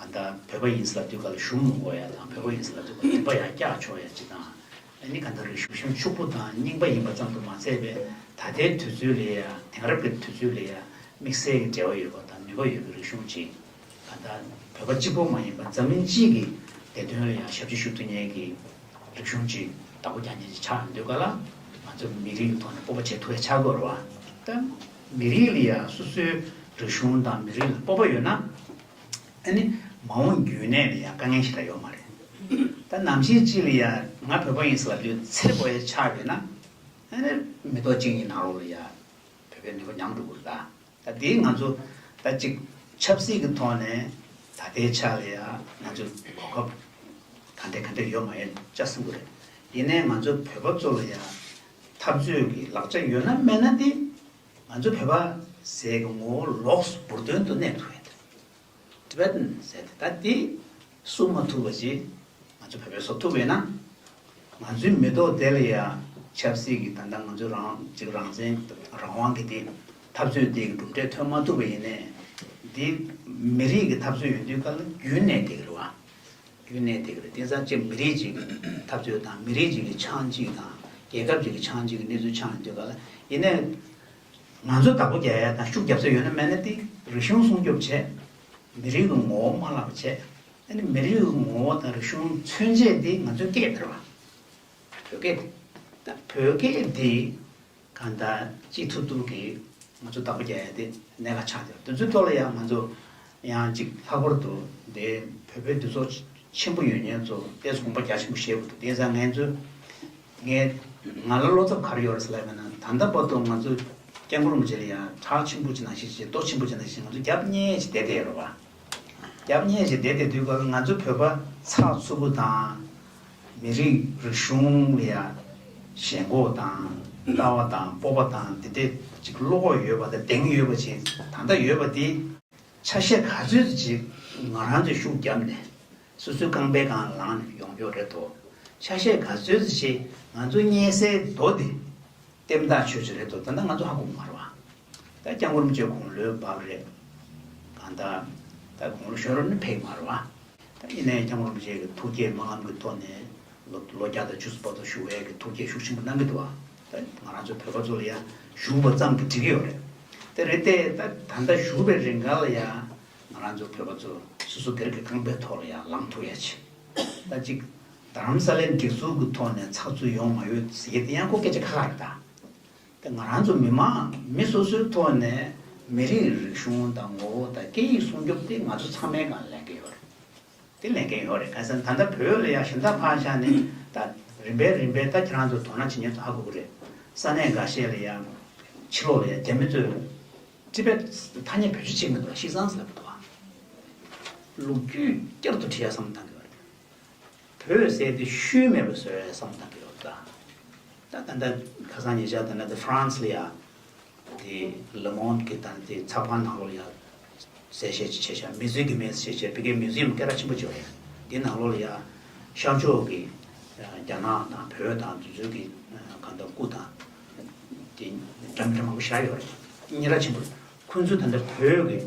གང་ལྟར་བོད་པ་ཡིན་ཟེར་ལབ་དུས་སྐབས་ལ་ཞུམ་མི་དགོས་ཡ་དང་། བོད་པ་ཡིན་ཟེར་ལབ་དུས་སྐབས་ལ་རིམ་པ་ཡང་བཀྱག་ཆོག་ཡ་ཅིག་དང་། ཨ་ནི་གང་ལྟར་རིག་གཞུང་ཕྱུག་པོ་དང་རྙིང་པ་ཡིན་པ་ཙམ་དུ་མ་ཚད་པའི་ད་ལྟའི་དུས་ཚོད་ལ་ཡང་དེང་རབས་ཀྱི་དུས་ཚོད་ལ་ཡང་དམིགས་བསལ་གྱི་འབྲེལ་བ་ཡོད་པ་དང་ནུས་པ་ཡོད་པའི་རིག་གཞུང་ཅིག་གང་ལྟར་བོད་པ་གཅིག་པོ་མ་ཡིན་པར་འཛམ་གླིང་སྤྱི་གི་བདེ་དོན་ལ་ཡང་ཞབས་ཕྱི་ཞུ་ཐུབ་མཁན་གྱི་རིག་གཞུང་ཅིག་བདག་པོ་རྒྱག་མཁན་ཅིག་ཆགས་ཡོང་དུས་སྐབས་ལ། ང་ཚོ་མི་རིགས་ཀྱི་ཐོག་ནས་སྤོབས་པ་བྱེད་ཐུབ་ཡ་ཆགས་དགོས་རེད་བ། ད་མི་རིགས་ལ་ཡང་སོ་སོའི་རིག་གཞུང་དང་མི་རིགས་ལ་སྤོབས་པ་ཡོད་ན། ཨ་ནི་མ་འོངས་རྒྱུན་གནས་ལ་ཡང་དཀའ་ངལ་ཞིག་ད་ཡོད་མ་རེད། ད་ནམ་ཞིག་ཅིག་ལ་ཡང་ང་བོད་པ་ཡིན་ཟེར་ལབ་དུས་ཚེ་དགོས་ཡ་ཆགས་ཡོད་ན། ཨ་ནི་མི་ཐོག་གཅིག་གཉིས་ནང་ལོགས་ལ་ཡང་བོད་པའི་ནུས་པ་ཉམས་འགྲོ་གི་རེད་ད། ད་དེ་ང་ཚོ་ད་ཅིག་ཆབ་སྲིད་ཀྱི་ཐོག་ནས་ད་ལྟའི་ཆ་ལ་ཡང་ང་ཚོ་གོ་སྐབས་ག་འདྲ་ག་འདྲ་ཡོད་མ་ཡོད་ཆ་གསུང་གི་རེད། ཡིན་ནའི་ང་ཚོ་བོད་པ་ཚོ་ལ་ཡང་འཐབ་རྩོད་ཀྱི་ལག་ཆ་ཡོད་ན་མེད་ན་དེ། ང་ཚོ་བོད་པ་ཟེར་གྱི་ངོ་བོ་ལོགས་སུ་འབུར་དོན་དུ་གནས་ཐུབ་ཡ་དེ། Tibetan ཟེར་ཏེ་ད་དེ་སྲུང་མ་ཐུབ་པ་ཞིག་ང་ཚོ་བོད་པས་བཟོ་ཐུབ་པས་ན། ང་ཚོའི་མི་ཐོག་དེ་ལ་ཡང་ཆབ་སྲིད་ཀྱི་ད་ལྟ་ང་ཚོའི་རང་ཅིག་རང་བཙན་རང་དབང་གི་དེ་འཐབ་རྩོད་དེ་གི་གྲུབ་འབྲས་ཐོན་མ་ཐུབ་པ་ཡིན་ནའི། འདི་མི་རིགས་ཀྱི་འཐབ་རྩོད་ཡོད་དུས་སྐབས་ལ་རྒྱུན་གནས་དེ་གི་རེད་བ། རྒྱུན་གནས་དེ་གི་རེད། དེང་སང་ཅིག་མི་རིགས་ཅིག་གི་འཐབ་རྩོད་དང་མི་རིགས་ཅིག་གི་ཆགས་འཇིག་དང་རྒྱལ་ཁབ་ཅིག་གི་ཆགས་འཇིག་གི་གནས་ཚུལ་ཆགས་ཡོང་དུས་སྐབས་ལ་ཡིན་ནའི། ང་ཚོ་བདག་པོ་རྒྱག་ཡ་དང་ཤུགས་རྒྱབ་ས་ཡོད་ན་མེད་ན་དེ་རིག་གཞུང་སྲུང་སྐྱོབ་བྱས། མི་རིགས་ཀྱི་ངོ་བོ་མ་བརླག་པ་བྱས། ཨ་ནི་མི་རིགས་ཀྱི་ངོ་བོ་དང་རིག་གཞུང་མཚོན་བྱེད་དེ་ང་ཚོའི་སྐད་དེ་རེད་བ། བོད་སྐད་དེ། ད་བོད་སྐད་དེ་གང་ལྟར་གཅིག་ཐུབ་ཐུབ་ཀྱིས་ང་ཚོ་བདག་པོ་རྒྱག་ཡ་དེ་གནད་འགག་ཆགས་བསྡད་པ་དེ་ཚོའི་ཐོག་ལ་ཡང་ང་ཚོ་ཡང་ཅིག་ལྷག་པར་དུ་དེ་བོད་པའི་འདུ་ཚོགས་ཆེན་པོ་ཡོད་མཁན་ཚོ་ཏོག་ཙམ་དགོངས་པ་རྒྱ་ཆེན་པོ་བཞེས་དགོས་འདུག་དེང་སང་ང་ཚོ། ངས་ང་ལ་བློ་འཚབ་ག་རེ་ཡོད་རེད་ཟེར་ལབ་པ་ན། ད་ལྟ་བར་དུ་ང་ཚོ་སྐྱབས་མགོན་རིན་པོ་ཆེ་ལ་ཡང་གྲགས་ཆེན་པོ་ཅིག་ནང་བཞིན་བྱས། མདོ་ཆེན་པོ་ཅིག་ནང་བཞིན་ང་ཚོ་རྒྱབ་གཉེར་བྱས་བསྡད་བསྡད་ཡོད་རེད་བ། རྒྱབ་གཉེར་བྱས་བསྡད་བསྡད་དུས་སྐབས་ལ་ང་ཚོ་བོད་པ་ཚགས་ཚུད་པོ་དང་། མི་རིགས་རིག་གཞུང་ལ་ཡང་ཞེན་ཁོག་དང་ལྟ་བ་དང་སྤོབས་པ་དང་དེ་འདྲས་ཅིག་བློ་ཁོག་ཡོད་པ་དང་གདེང་ཡོད་པ་ཅིག་ད་ལྟ་ཡོད་པ་དེ། ཆ་ཤས་ག་ཚོད་ཅིག་ང་རང་ཚོས་ཤུགས་བརྒྱབ་ནས་སོ་སོའི་རྐང་པའི་སྒང་ལངས་ནས་ཡོང་རྒྱུ་རེད་དོ། ཆ་ཤས་ག་ཚོད་ཅིག་ང་ཚོ་གཉེར་སའི་རྡོ་དེ་ལྟེམ་ཐག་ཆོད་ཆོད་རེད་དོ། ད་ལྟ་ང་ཚོ་ཧ་གོ་གི་མ་རེད་བ། ད་སྐྱབས་མགོན་རིན་པོ་ཆེ་དགུང་ལོའི་བབས་རེད། གང་ལྟར་ད་དགུང་ལོ་གཞོན་རབས་ནི་ཕེབས་མ་རེད་བ། ད་ཡིན་ནའི་སྐྱབས་མགོན་རིན་པོ་ཆེ་གི་ཐུགས་བསྐྱེད་སྨོན་ལམ་གྱི་ཐོག་ནས་ལོ་ལོ་བརྒྱ་དང་བཅུ་གསུམ་བར་དུ་བཞུགས་པའི་གི་ཐུགས་བསྐྱེད་ཤུགས་ཆེན་པོ་གནང་གི་འདུག་བ། ད་ང་རང་ཚོ་བོད་པ་ཚོ་ལ་ཡང་བཞུགས་པ་ཙམ་གྱིས་འགྲིག་གི་ཡོད་རེད། དེ་རེད་དེ། ད་ད་ལྟ་བཞུགས་པའི་རིང་ག་ལ་ཡང་ང་རང་ཚོ་བོད་པ་ཚོ་སོ་སོ་སྒེར་གྱི་རྐང་པའི་ཐོག་ལ་ཡང་ལངས་ཐུབ་ཡ་ཆེ། ད་ཅིག་རྡ་རམ་ས་ལའི་སྒྲིག་འཛུགས་ཀྱི་ཐོག་ནས་ཚགས་ཚུད་ཡོང་མ་ཡོང་ཟེར་དེ་ཡང་ཁོ་སྐད་ཆ་ཁག་ཁག་རེད་ད། དེ་ང་རང་ཚོ་མི་མང་མི་སོ་སོའི་ཐོག་ནས་མི་རིགས་རིག་གཞུང་དང་ངོ་བོ་དང་སྐད་ཡིག་སྲུང་སྐྱོབ་དེ་ང་ཚོ་ཚང་མའི་སྒང་ལས་འགན་ཡོད་རེད། དེ་ལས་འགན་ཡོད་རེད། གང་ཟེར་ན་ད་ལྟ་བོད་ལ་ཡང་གཞན་དག་ཕར་བཞག་ནས་ད་རིམ་པས་རིམ་པས་ད་ཁྱེད་རང་ཚོ་དོ་སྣང་བྱེད་མཁན་ཚོ་ཧ་གོ་གི་རེད། ས་གནས་འགའ་ཤས་ལ་ཡང་ཕྱི་ལོགས་ལ་ཡང་རྒྱ་མི་ཚོས་ཊི་བེཊ་ཐ་སྙད་བེད་སྤྱོད་བྱེད་མི་འདུག་ཤི་ཙང་ཟེར་ལབ་འདུག་ལོ་རྒྱུས་བསྐྱར་དུ་བྲིས་ཡ་བསམ་བློ་བཏང་གི་ཡོད་རེད། བོད་ཟེར་དེ་ཤུལ་མེད་པ་བཟོ་ཡ་བསམ་བློ་བཏང་གི་ཡོད་རེད་ད། ད་ད་ལྟ་ཁ་སང་ཉེ་ཆར་ད་ལྟ་ཧྥ་རན་སི་ལ་ཡ་དེ་ལེ་མོན་གྱི་ད་ལྟ་དེ་ཚགས་པར་ནང་ལོགས་ལ་ཡ་གསལ་བཤད་ཅིག་བྱས་ཤག་མི་ཟི་གུ་མེ་ཟེར་བྱས་པའི་གི་མིའུ་ཛི་ཡམ་སྐད་གྲགས་ཆེན་པོ་ཅིག་ཡོད་རེད། དེ་ནང་ལོགས་ལ་ཡ་ཤར་ཕྱོགས་ཀྱི་རྒྱ་ནག་དང་བོད་དང་དེ་ཚོའི་གི་གང་ལྟར་སྐུ་དང་དེ་འདྲ་མི་འདྲ་མང་པོ་བཞག་ཡོད་རེད། སྙན་གྲགས་ཆེན་པོ་རེད། ཁོང་ཚོས་ད་ལྟ་བོད་ཀྱི་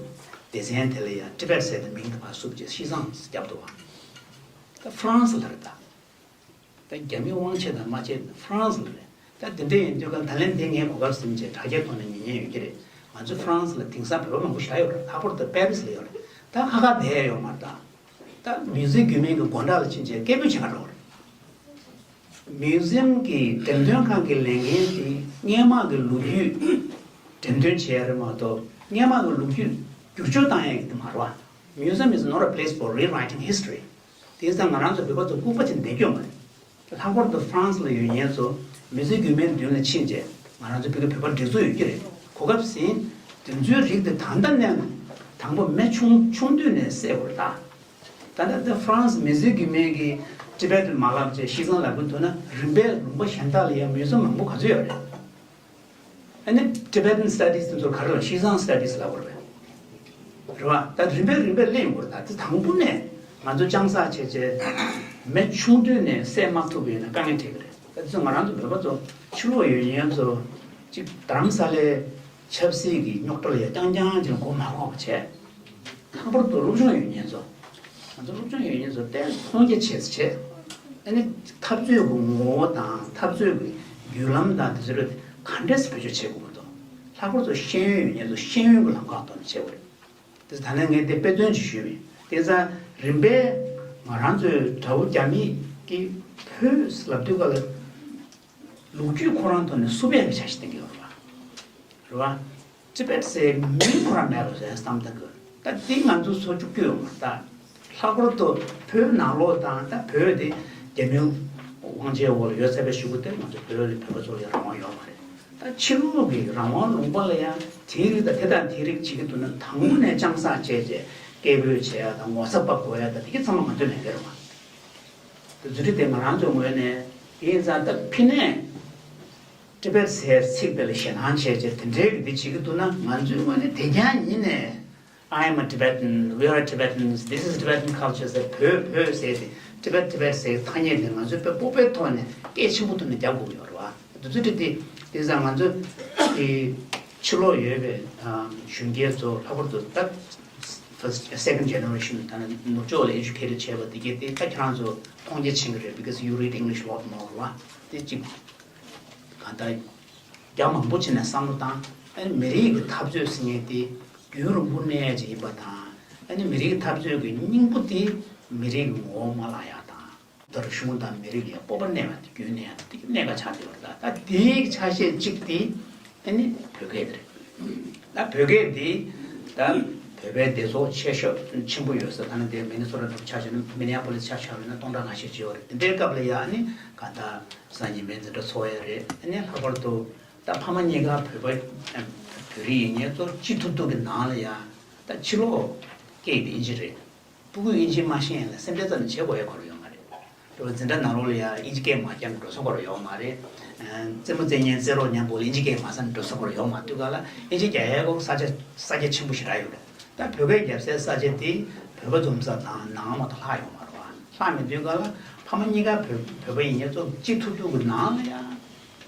སྡེ་ཚན་དེ་ལ་ཡ་ཊི་བེཊ་ཟེར་དེ་མིང་དེ་ཕར་བསུབས་བྱས་ཤི་ཙང་བརྒྱབ་འདུག་བ། ད་ཧྥ་རན་སི་ལ་རེད་ད། ད་རྒྱ་མི་དབང་ཆ་དང་མ་ཆེ་ཧྥ་རན་སི་ལ་རེད། ད་དེ་འདྲ་ཡིན་དུས་ཀ་ད་ལན་དེ་ངས་གོ་སྐབས་ཟིན་བྱས་དྲ་རྒྱའི་ཐོག་ནས་ཉན་ཉན་ཡོད་ཀྱི་རེད། ང་ཚོ་ཧྥ་རན་སི་ལ་དེང་སང་བོད་པ་མང་པོ་བཞག་ཡོད་རེད། ལྷག་པར་དུ་པེ་རི་སི་ལ་ཡོད་རེད། ད་ཁ་ཁ་བསྡད་ཡོད་མ་རེད་ད། ད་མིའུ་ཛི་ཡམ་རྒྱུད་སྨད་ཀྱི་སྒོ་འགྲམ་ལ་ཕྱིན་བྱས་སྐད་འབོད་བྱེད་ག་འགྲོ་བ་རེད། མིའུ་ཛི་ཡམ་གྱི་འགྲེམས་སྟོན་ཁང་གི་ལས་འགན་དེ་སྔས་མ་གི་ལོ་རྒྱུས་འགྲེམས་སྟོན་བྱེད་ཡ་རེད་མ་གཏོགས་སྔས་མ་གི་ལོ་རྒྱུས་བསྒྱུར་བཅོས་བཏང་ཡ་གི་དེ་མ་རེད་བ། Museum is not a place for rewriting history. དེང་སང་ང་རང་ཚོ་བོད་པ་ཚོ་ལྐུགས་པ་ཅིག་བསྡད་རྒྱུ་མ་རེད། ལྷག་པར་དུ་ཧྥ་རན་སི་ལ་ཡོད་མཁན་ཚོ་མིའུ་ཛི་ཡམ་རྒྱུད་སྨད་མདུན་ལ་ཕྱིན་བྱས་ང་རང་ཚོ་བོད་ཀྱི་བོད་པ་སྒྲིག་འཛུགས་ཡོད་ཀྱི་རེད། གོ་སྐབས་ཟིན། དེ་ཚོའི་རིགས་དེ་ད་ལྟ་ནས་དང་པོ་མི་ཆུང་ཆུང་དུས་ནས་བསད་དགོས་རེད་ད། ད་ལྟ་དེ་ཧྥ་རན་སི་མིའུ་ཛི་ཡམ་རྒྱུད་སྨད་ཀྱི་ཊི་བེཊ་མ་ལབ་བྱས་ཤི་ཙང་ལབ་ཀྱི་འདུག་ན་རིམ་པས་ལུང་པ་གཞན་དག་ལ་ཡང་མིའུ་ཛི་ཡམ་མང་པོ་ག་ཚོད་ཡོད་རེད། ཨ་ནི་Tibetan Studies དེ་ཚོར་ག་རེ་ལབ་ཤི་ཙང་Studies ལབ་དགོས་རེད། རེད་བ། ད་རིམ་པས་རིམ་པས་གླེང་དགོས་རེད། ད་དེ་དང་པོ་ནས་ང་ཚོ་ལྕང་གསར་བྱས་བྱས་མི་ཆུང་དུས་ནས་བསད་མ་ཐུབ་པ་ཡིན་ན་དཀའ་ངལ་འཕྲད་ཀྱི་རེད། ད་དེ་ཚོ་ང་རང་ཚོ་བོད་པ་ཚོ་ཕྱི་ལོགས་ཡོད་མཁན་ཚོ་གཅིག་རྡ་རམ་ས་ལའི་ཆབ་སྲིད་ཀྱི་རྙོག་དྲ་ལ་ཡ་རྐྱང་རྐྱང་ཅིག་མགོ་མ་འཁོར་བ་བྱས། ལྷག་པར་དུ་སློབ་སྦྱོང་ཡོད་མཁན་ཚོ། ང་ཚོ་སློབ་སྦྱོང་ཡོད་མཁན་ཚོ་ཏན་མཐོང་རྒྱ་ཆེ་ཙམ་བྱས། ཨ་ནི་འཐབ་རྩོད་ཀྱི་ངོ་བོ་དང་འཐབ་རྩོད་ཀྱི་བརྒྱུད་ལམ་དང་དེ་ཚོ་ལ་ག་འདྲས་སེ་བེད་སྤྱོད་བྱེད་དགོས་མི་འདུག་ལྷག་པར་དུ་ཤེས་ཡོན་ཡོད་མཁན་ཚོ་ཤེས་ཡོན་གྱི་ལམ་ཁ་ཐོག་ནས་བྱེད་དགོས་རེད། དེ་ད་ནས་ངས་དེ་དཔེ་མཚོན་ཅིག་ཞུས་པ་ཡིན། དེ་ཙང་རིམ་པས་ང་རང་ཚོའི་དགྲ་བོ་རྒྱ་མི་གིས་བོད་ལབ་དུས་ག་ལ། ལོ་རྒྱུས་ཁོ་རང་ཐོག་ནས་བསུབ་ཡག་གི་འཆར་གཞི་བཏིང་གི་ཡོད་རེད་བ། རེད་བ། ཊི་བེཊ་ཟེར་མིང་ཁོ་རང་མེད་པ་བཟོ་ཡག་བསམ་བཏང་གི་ཡོད་རེད། ད་འདི་ང་ཚོ་བཟོ་བཅུག་རྒྱུ་ཡོད་མ་རེད་ད། ལྷག་པར་དུ་བོད་ནང་ལོགས་དང་ད་བོད་དེ་རྒྱ་མིའི་དབང་ཆའི་འོག་ལ་ཡོད་ཚར་བའི་གཞུག་གུ་དེ་ང་ཚོ་བོད་ལ་བོད་པ་ཚོ་ལ་ཡང་རང་དབང་ཡོད་མ་རེད། ད་ཕྱི་ལོགས་ཀྱི་རང་དབང་ལུང་པ་ལ་ཡང་དེའི་རིགས་དང་དེ་དང་དེའི་རིགས་བྱེད་ཀྱི་འདུག་ན་དང་པོ་ནས་ལྕང་སག་བྱས་བྱས་སྐད་འབོད་བྱེད་ཡག་དང་ངོ་ཚ་བབས་དགོས་ཡག་དང་དེ་གི་ཚང་མ་ང་ཚོའི་ལས་འགན་རེད་བ། དེ་ཚོ་དེ་ང་རང་ཚོའི་ངོས་ནས་དེ་ཡིན་ཙང་ད་ཕི་ནས་ཊི་བེཊ་ཟེར་ཚིག་དེ་ལ་ཞེད་སྣང་བྱས་བྱས་དེ་འདྲའི་གི་དེ་བྱེད་ཀྱི་འདུག་ན་ང་ཚོའི་ངོས་ནས་དེ་རྐྱང་ཡིན་ནས། I am a Tibetan, we are Tibetans, this is Tibetan culture ཟེར་བོད་བོད་ཟེར་ཏེ་ཊི་བེཊ་ཊི་བེཊ་ཟེར་ཐ་སྙད་དེ་ང་ཚོའི་དཔེ་སྤོབས་པའི་ཐོག་ནས་སྐད་ཆེན་པོ་ཐོག་ནས་རྒྱག་དགོས་ཀྱི་ཡོད་རེད་བ། དེ་ཚོ་དེ་དེ་དེ་ཙང་ང་ཚོ་དེ་ཕྱི་ལོགས་ཡོད་པའི་གཞོན་སྐྱེས་ཚོ་ལྷག་པར་དུ་ད་first second generation ད་ནི་ནུབ་ཕྱོགས་ལ་ཨེ་ཇུ་ཀེ་ཊེཌ་བྱས་པ་དེ་གས་དེ་ད་ཁྱེད་རང་ཚོ་མཐོང་རྒྱ་ཆེན་གྱི་རེད། Because you read English a lot more རེད་བ། དེ་གཅིག་གང་ལྟར་རྒྱ་མང་པོ་ཕྱིན་ནས་བསམ་བློ་བཏང་། ཨ་ནི་མི་རིགས་ཀྱི་འཐབ་རྩོད་ཟེར་མཁན་དེ་རྒྱུན་རིང་པོ་གནས་ཡ་ཅིག་ཡིན་པ་དང་། ཨ་ནི་མི་རིགས་ཀྱི་འཐབ་རྩོད་ཀྱི་སྙིང་པོ་དེ་མི་རིགས་ཀྱི་ངོ་བོ་མ་བརླག་ཡ་དང་། ད་རུ་གཞུང་དང་མི་རིགས་ལ་སྤོབས་པ་གནས་པ་དེ་རྒྱུན་གནས་ཡ་དེ་གནད་འགག་ཆགས་བསྡད་པ་རེད། ད་ད་དེའི་ཆ་ཤས་གཅིག་དེ་ཨ་ནི་བོད་སྐད་དེ་རེད། ད་བོད་སྐད་འདི་ད་བོད་པའི་སྡེ་ཚོགས་ཆེ་ཤོས་ཆེན་པོ་ཡོད་ས་ད་ནི་དེ་མི་ནི་སོ་ཊ་འདྲ་པོ་ཆ་བཞག་ན་མི་ནི་ཨ་པོ་ལིས་ཆ་བཞག་ན་སྟོང་ཕྲག་ལྔ་བཅུ་ཅིག་ཡོད་རེད། དེ་འདྲའི་སྐབས་ལ་ཡ་ཨ་ནི་ག་ད་སང་ཉིན་མའི་འཛིན་གྲྭ་ཚོགས་ཡ་རེད། ཨ་ནི་ལྷག་པར་དུ་ད་ཕ་མ་གཉིས་ཀ་བོད་པ་བོད་རིགས་ཡིན་མཁན་ཚོ་སྤྱི་ཐུབ་ཐུབ་ཀྱི་ནང་ལ་ཡ་ད་ཕྱི་ལོགས་སྐད་དེ་ཨིན་ཇི་རེད། ཕྲུ་གུས་ཨིན་ཇི་མ་ཤེས་ཡིན་ལ་སེམས་ཁྲལ་རྩ་ནས་བྱེད་དགོས་ཡ་ཁོ་རང་ཡོད་མ་རེད། དེ་བ་འཛིན་གྲྭ་ནང་ལོགས་ལ་ཡ་ཨིན་ཇི་སྐད་མ་སྦྱངས་འགྲོ་ས་ཁོ་རང་ཡོད་མ་རེད། རྩེད་མོ་རྩེ་མཁན་རྩེད་རོགས་མཉམ་པོ་ལ་ཨིན་ཇི་སྐད་མ་ཟ་ནས་འགྲོ་ས་ཁོ་རང་ཡོད་མ་འདུག་ག་ལ། ཨིན་ཇི་རྒྱག་ཡ་ཁོ་ས་ཆ་ས་ཆ་ཆེན་པོ་ཞེ་དྲག་ཡོད་རེད། ད་བོད་སྐད་རྒྱབ་སའི་ས་ཆ་དེ་བོད་པ་འཛོམས་ས་དང་ནང་མ་གཏོགས་ལྷག་ཡོད་མ་རེད་བ། ལྷག་མི་འདུག་ག་ལ། ཕ་མ་གཉིས་ཀ་བོད་བོད་པ་ཡིན་མཁན་ཚོ་སྤྱི་ཐུབ་ཐུབ་ཀྱི་ནང་ལ་ཡ།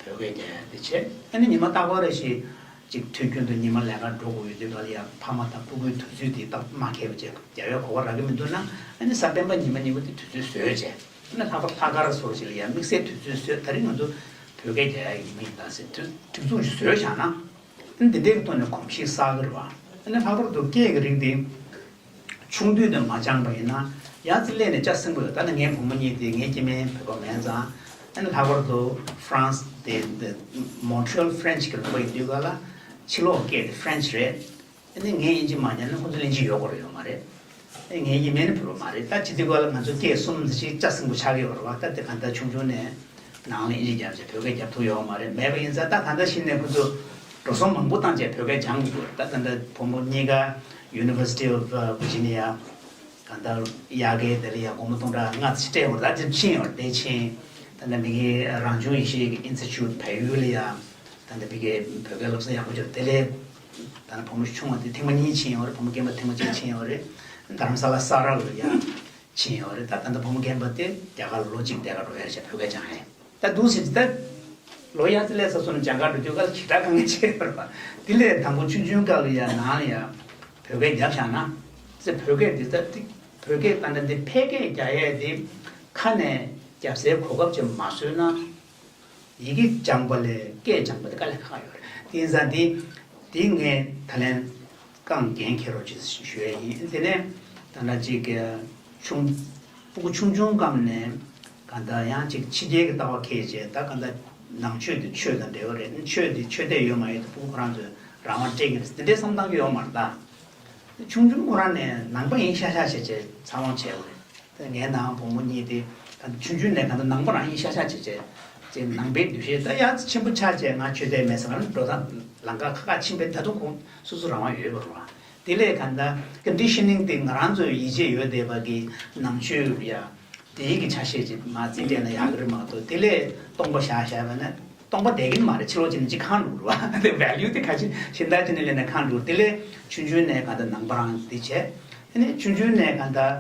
བོད་སྐད་རྒྱག་ཡ་དེ་བྱས། ཨ་ནི་ཉི་མ་རྟག་པར་རེ་ཞིག་ཅིག་དུས་རྒྱུན་དུ་ཉི་མ་ལས་ཀ་འགྲོ་དགོས་ཡོད་དུས་ག་ལ་ཡ་ཕ་མ་དང་ཕྲུ་གུའི་དུས་ཚོད་དེ་སྟབས་མ་ཁེལ་བ་བྱས་རྒྱག་ཡ་གོ་བ་རག་གི་མི་འདུག་ན། ཨ་ནི་གཟའ་སྤེན་པ་ཉི་མ་གཉིས་པོ་དེ་དུས་ཚོད་བཟོས་བྱས། ཨ་ནི་ལྷག་པར་ལྷག་དཀར་སོགས་ཞིག་ལ་ཡ་དམིགས་བསལ་དུས་ཚོད་བཟོས། ད་རིང་ང་ཚོ་བོད་སྐད་རྒྱག་ཡ་ཡིན་མིན་ཡིན་ད་ཟེར་དུས་སྒྲིག་འཛུགས་ཤིག་བཟོས་བཞག་ན། ཨ་ནི་འདི་འདྲའི་ཐོག་ནས་གོམས་གཤིས་གསར་གི་རེད་བ། ཨ་ནི་ལྷག་པར་དུ་སྐད་ཀྱི་རིགས་དེ། ཆུང་དུས་ནས་མ་སྦྱངས་པ་ཡིན་ན་ཡ་ཙི་སླེབས་ནས་ལྕགས་སྲིན་པོ་ཡོད། ད་ནི་ངའི་བུ་མོ་གཉིས་དེ་ངའི་སྐྱེ་དམན་བོད་པ་མིན་ཙང་། ཨ་ནི་ལྷག་པར་དུ་ཧྥ་རན་སི་དེ་དེ་Montreal French གི་ལུང་པ་ཡིན་དུས་ག་ལ་ཕྱི་ལོགས་སྐད་དེ་ཧྥ་རན་སི་རེད། ཨ་ནི་ངས་ཨིན་ཇི་མ་སྦྱངས་ན་ཁོང་ཚོ་ལ་ཨིན་ཇི་ཡོད་དགོས་རེད་ཡོད་མ་རེད། ཨ་ངའི་སྐྱེ་དམན་ནི་བོད་པ་མ་རེད། ད་བྱེད་དུས་ག་ལ་ང་ཚོ་སྐད་གསུམ་ཙམ་ཞིག་ལྕགས་སྲིན་པོ་ཆགས་ཀྱི་ཡོད་རེད་བ། ད་དེ་ག་འདྲ་ཆུང་ཆུང་ནས། ནང་ལ་ཨིན་ཇི་རྒྱབ་བྱས་བོད་སྐད་རྒྱབ་ཐུབ་ཡོད་མ་རེད། མེད་པ་ཡིན་ཙང་ད་ད་ལྟ་ཕྱིན་ནས་ཁོ་ཚོ་འགྲོ་སོང་མང་པོ་བཏང་བྱས་བོད་སྐད་སྦྱང་དགོས། ད་ད་ལྟ་བུ་མོ་གཉིས་ཀ་University of Virginia གང་ལྟར་དབྱར་ཁའི་དེ་ལ་ཡ་སྒོར་མོ་སྟོང་ཕྲག་ལྔ་ཙམ་སྤྲད་ཡོད་རེད། ད་དེ་ཕྱིན་ཡོད་རེད། དེ་ཕྱིན་ད་ལྟ་མི་གི་རང་བྱུང་ཡེ་ཤེས་ཀྱི་ཨིན་སི་ཊི་ཊུཊ་བལ་ཡུལ་ལ་ཡ་ད་ལྟ་མི་གི་བོད་སྐད་སློབ་གསོ་ཡག་པོ་བྱས། དེ་ལས་ད་ལྟ་བུ་མོ་ཆུང་བ་དེ་ཐེངས་མ་གཉིས་ཕྱིན་ཡོད་རེད། བུ་མོ་རྒན་པ་ཐེངས་མ་གཅིག་ཕྱིན་ཡོད་རེད། དྷ་རམ་ས་ལ་ས་ར་ལ་ཡ། ཕྱིན་ཡོད་རེད། ད་ད་ལྟ་བུ་མོ་རྒན་པ་དེ་རྒྱ་གར་ལོ་གཅིག་བསྡད་ག་འགྲོ་ཡ་རེད་བྱས་བོད་སྐད་སྦྱང་ཡ། ད་འདུག་ཟེར་ད་ལོ་ཡ་ཙི་ལས་ས་སོང་ནས་སྦྱང་ག་འགྲོ་དུས་ག་ལ་ཞེ་དྲག་དཀའ་ངལ་ཆེ་ཡོད་རེད་པ། དེ་ལས་དང་པོ་ཆུང་ཆུང་སྐབས་ལ་ཡ་ནང་ལ་ཡ་བོད་སྐད་རྒྱབ་བཞག་ན་ཙི་བོད་སྐད་འདི་ད་ཏིག་བོད་སྐད་ད་ལྟ་འདི་ཕལ་སྐད་རྒྱག་ཡས་དེ་ཁ་ནས་རྒྱབ་སའི་གོ་སྐབས་ཅིག་མ་བཟོས་ན། ཡི་གེ་སྦྱངས་པ་ལས་སྐད་སྦྱངས་པ་དེ་དཀའ་ལས་ཁག་ཡོད་རེད། དེ་ཡིན་ཙང་འདི་འདི་ངས་ད་ལན་རྐང་འགན་འཁྱེར་རོགས་བྱེད་ཞུ་ཡས་ཡིན། དེ་ནས་ད་ལྟ་ཅིག་ཆུང་སྤུ་གུ་ཆུང་ཆུང་སྐབས་ནས་གང་ལྟར་ཡང་ཅིག་ཕྱི་རྒྱལ་གྱི་ལྟ་བ་འཁྱེར་བྱས། ད་གང་ལྟར་ནང་ཆོས་དེ་ཆོས་དང་འབྲེལ་བ་རེད། ཆོས་དེ་ཆོས་དད་ཡོད་མ་ཡོད་དེ་སྤུ་གུ་ཁོ་རང་ཚོས་རང་དབང་སྤྲད་ཀྱི་རེད། དེ་འདྲའི་བསམ་བཏང་གི་ཡོད་མ་རེད་ད། ཆུང་ཆུང་ཁོ་རང་ནས་ནང་པ་ཡིན་ཤག་ཤག་བྱས་བྱས་འཚར་ལོངས་བྱས་པ་རེད། དེ་ངའི་ནང་བུ་མོ་གཉིས་དེ་ད་ཆུང་ཆུང་ནས་གང་ལྟར་ནང་པ་རང་ཡིན་ཤག་ཤག་བྱས་བྱས་ཅིག་ནང་པའི་འདུ་ཤེས་ད་ཡ་ཆེན་པོ་ཆགས་བྱས་ང་ཆོས་དད་མེད་ཟེར་ག་ལ་འགྲོ་སྟངས་ལམ་ཁ་ཁ་ཁ་ཕྱིན་པས། ད་དུང་ཁོང་སོ་སོ་རང་དབང་ཡོད་པ་རེད་བ། དེ་ལས་གང་ལྟར་ཀོན་ཌི་ཤ་ནིང་དེ་ང་རང་ཚོའི་ཡིད་ཆེས་ཡོད་བསྡད་པ་གི་ནང་ཆོས་ཡ། དེའི་གི་ཆ་ཤས་ཅིག་མ་རྩིས་སྤྲད་ན་ཡག་གི་རེད་མ་གཏོགས། དེ་ལས་སྟོང་པ་བཞག་བཞག་པ་ན་སྟོང་པ་བསྡད་ཀྱི་མ་རེད། ཕྱི་ལོགས་ཕྱིན་ན་ཅིག་ཁེངས་འགྲོ་རེད་བ། དེ་ཝེ་ལིའུ་དེ་ག་ཅི་གཞན་དག་ཅིག་ནས་སླེབས་ན་ཁེངས་འགྲོ། དེ་ལས་ཆུང་ཆུང་ནས་གང་ལྟར་ནང་པ་རང་དེ་བྱས། དེ་ནས་ཆུང་ཆུང་ནས་གང་ལྟར་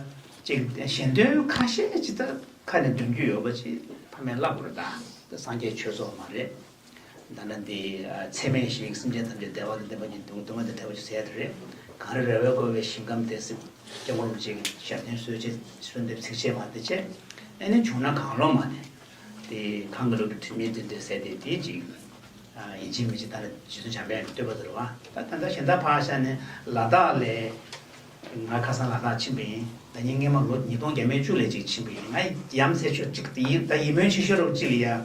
ཅིག་ཞལ་འདོན་ཁ་ཤས་ཅིག་ད་ཁ་ནས་འདོན་རྒྱུ་ཡོད་པ་ཅིག་ཕ་མས་བསླབ་དགོས་རེད་ད། དེ་སངས་རྒྱས་ཆོས་ཚོགས་མ་རེད། ད་ནི་འདི་ཚད་མེད་བཞི་ཡིས་སེམས་ཅན་ཐམས་ཅད་བདེ་བ་དང་ལྡན་པ་ཉིད་དུ་སྡུག་བསྔལ་དང་བྲལ་བར་གྱུར་ཟེར་ཡ་དེ་རེད། གངས་རི་ར་བས་བསྐོར་བའི་ཞིང་ཁམས་དེ་ཟེར། སྐྱབས་མགོན་རིན་པོ་ཆེ་གི་ཞབས་བརྟན་གསོལ་ཆེད་གསོལ་འདེབས་ཚིགས་བཅད་མ་དེ་བྱས། ཨ་ནི་བྱུང་ན་གང་བློ་མ་ནས་དེ་གང་གི་ལུགས་ཀྱི་དྲི་མེད་འདི་འདྲ་ཟེར་ཏེ་དེ་ཅིག་ཡིན་གཅིག་མིན་གཅིག་ད་ལྟ་རྗེ་བཙུན་འཇམ་དཔལ་གྱི་བསྟོད་པ་དེ་རེད་བ། ད་ད་ལྟ་གཞན་དག་ཕར་བཞག་ནས་ལ་དྭགས་ལ། ང་ཁ་སང་ལ་དྭགས་ཕྱིན་པ་ཡིན། ད་ཉིན་སྔས་མ་ལོ་ཉིས་སྟོང་བརྒྱ་མེད་བཅུ་ལ་ཅིག་ཕྱིན་པ་ཡིན། ང་ཡ་མཚན་ཆེ་ཅིག་དེ་ཡིན། ད་ཡིད་སྨོན་ཆེ་ཤོས་རོགས་གཅིག་ལ་ཡ།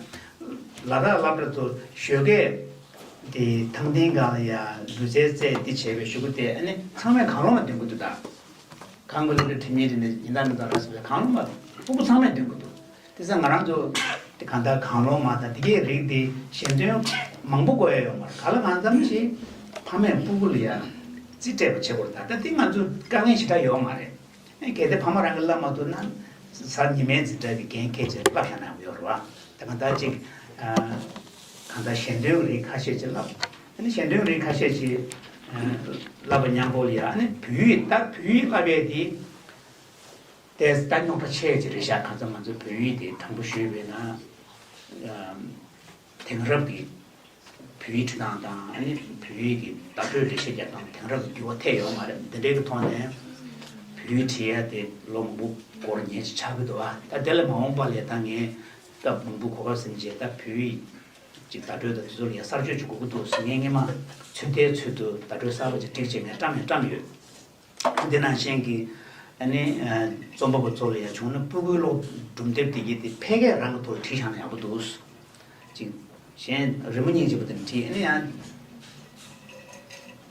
ལ་དྭགས་སློབ་གྲྭ་དུ་ཞོགས་ཀས་དེ་ཐང་སྟེང་སྒང་ལ་ཡ་ལུས་རྩལ་རྩེད་འདི་བྱས་པའི་གཞུག་གུ་དེ་ཨ་ནི་ཚང་མས་གང་བློ་མ་འདོན་གི་འདུག་ད་གང་གི་ལུགས་དེ་དྲི་མེད་དེ་ནི་ཡིན་ད་མིན་ད་ར་ཟེར་བའི་གང་བློ་མ་སྤུ་གུ་ཚང་མས་འདོན་གི་འདུག་དེ་ཚོ་ང་རང་ཚོ་དེ་གང་ལྟར་གང་བློ་མ་དང་དེ་གའི་རིགས་དེ་ཞལ་འདོན་མང་པོ་དགོས་ཡ་ཡོད་མ་རེད། ག་ལ་གང་འཚམ་ཅིག་ཕ་མས་སྤུ་གུ་ལ་ཡ་རྩིས་སྤྲད་པ་བྱེད་དགོས་རེད། ད་ལྟ་དེ་ང་ཚོ་དཀའ་ངལ་ཞེ་དྲག་ཡོད་མ་རེད། ཨེ་གལ་ཏེ་ཕ་མ་རང་གིས་བསླབ་མ་ཐུབ་ན་གཟའ་ཉི་མའི་འཛིན་གྲྭ་གི་འགན་འཁྱེར་བྱས་བསླབ་བཞག་ན་ཡོང་གི་ཡོད་རེད་བ། དེ་གང་ལྟར་ཅིག་གང་ལྟར་ཞལ་འདོན་རིགས་ཁ་ཤས་ཅིག་བསླབ། ཨ་ནི་ཞལ་འདོན་རིགས་ཁ་ཤས་ཅིག་བསླབ་པ་མཉམ་པོ་ལ་ཡ་ཨ་ནི་བོད་ཡིག་ད་བོད་ཡིག་བསླབ་ཡས་དེ། དེ་ལྟ་རྙོག་དྲ་ཆེ་ཅིག་རེད་ཤག་གང་ཚང་ང་ཚོ་བོད་ཡིག་དེ་དྲང་པོ་ཞུས་པས་ན། དེང་རབས་ཀྱི་བོད་ཡིག་འབྲི་སྟངས་དང་ཨ་ནི་བོད་ཡིག་གི་བརྡ་སྤྲོད་འགྲེལ་བཤད་རྒྱག་སྟངས་དེང་རབས་ཀྱི་འགྱུར་བ་ཐེབས་ཡོད་མ་རེད། འདི་འདྲའི་གི་ཐོག་ནས་བོད་ཡིག་འབྲི་ཡ་དེ་ལོ་མང་པོ་འགོར་ཉེན་ཅིག་ཆགས་ཀྱི་འདུག་ཨ་ད་དེ་ལས་མ་འོངས་པ་ལ་ད་ངས་སྐབས་མང་པོ་གོ་སྐབས་ཟིན་རྗེས་ད་བོད་ཡིག་ཅིག་བརྡ་སྤྲོད་དང་དེ་ཚོ་ལ་ཡ་གསར་བཅོས་ཅིག་དགོས་ཀྱི་འདུག་ཟེར། ངས་སྔས་མ་ཚོད་ལྟའི་ཚུལ་དུ་བརྡ་སྤྲོད་གསར་པ་ཅིག་བསྒྲིགས་བྱས་ངས་བཀྲམ་ཡང་བཀྲམ་ཡོད། འདི་ནང་བཞིན་གྱི་ཨ་ནི་རྩོམ་པ་པོ་ཚོ་ལ་ཡང་བྱུང་ན་སྤུ་གུའི་ཀློག་སྒྲུང་དེབ་དེ་གྱི་དེ་ཕལ་སྐད་རང་གི་ཐོག་ལ་བྲིས་བཞག་ན་ཡག་པོ་འདུག་ཅིག་གཞན་རི་མོ་སྙིང་རྗེ་པོ་དེ་འདྲ་བྲིས། ཨ་ནི་ཡང་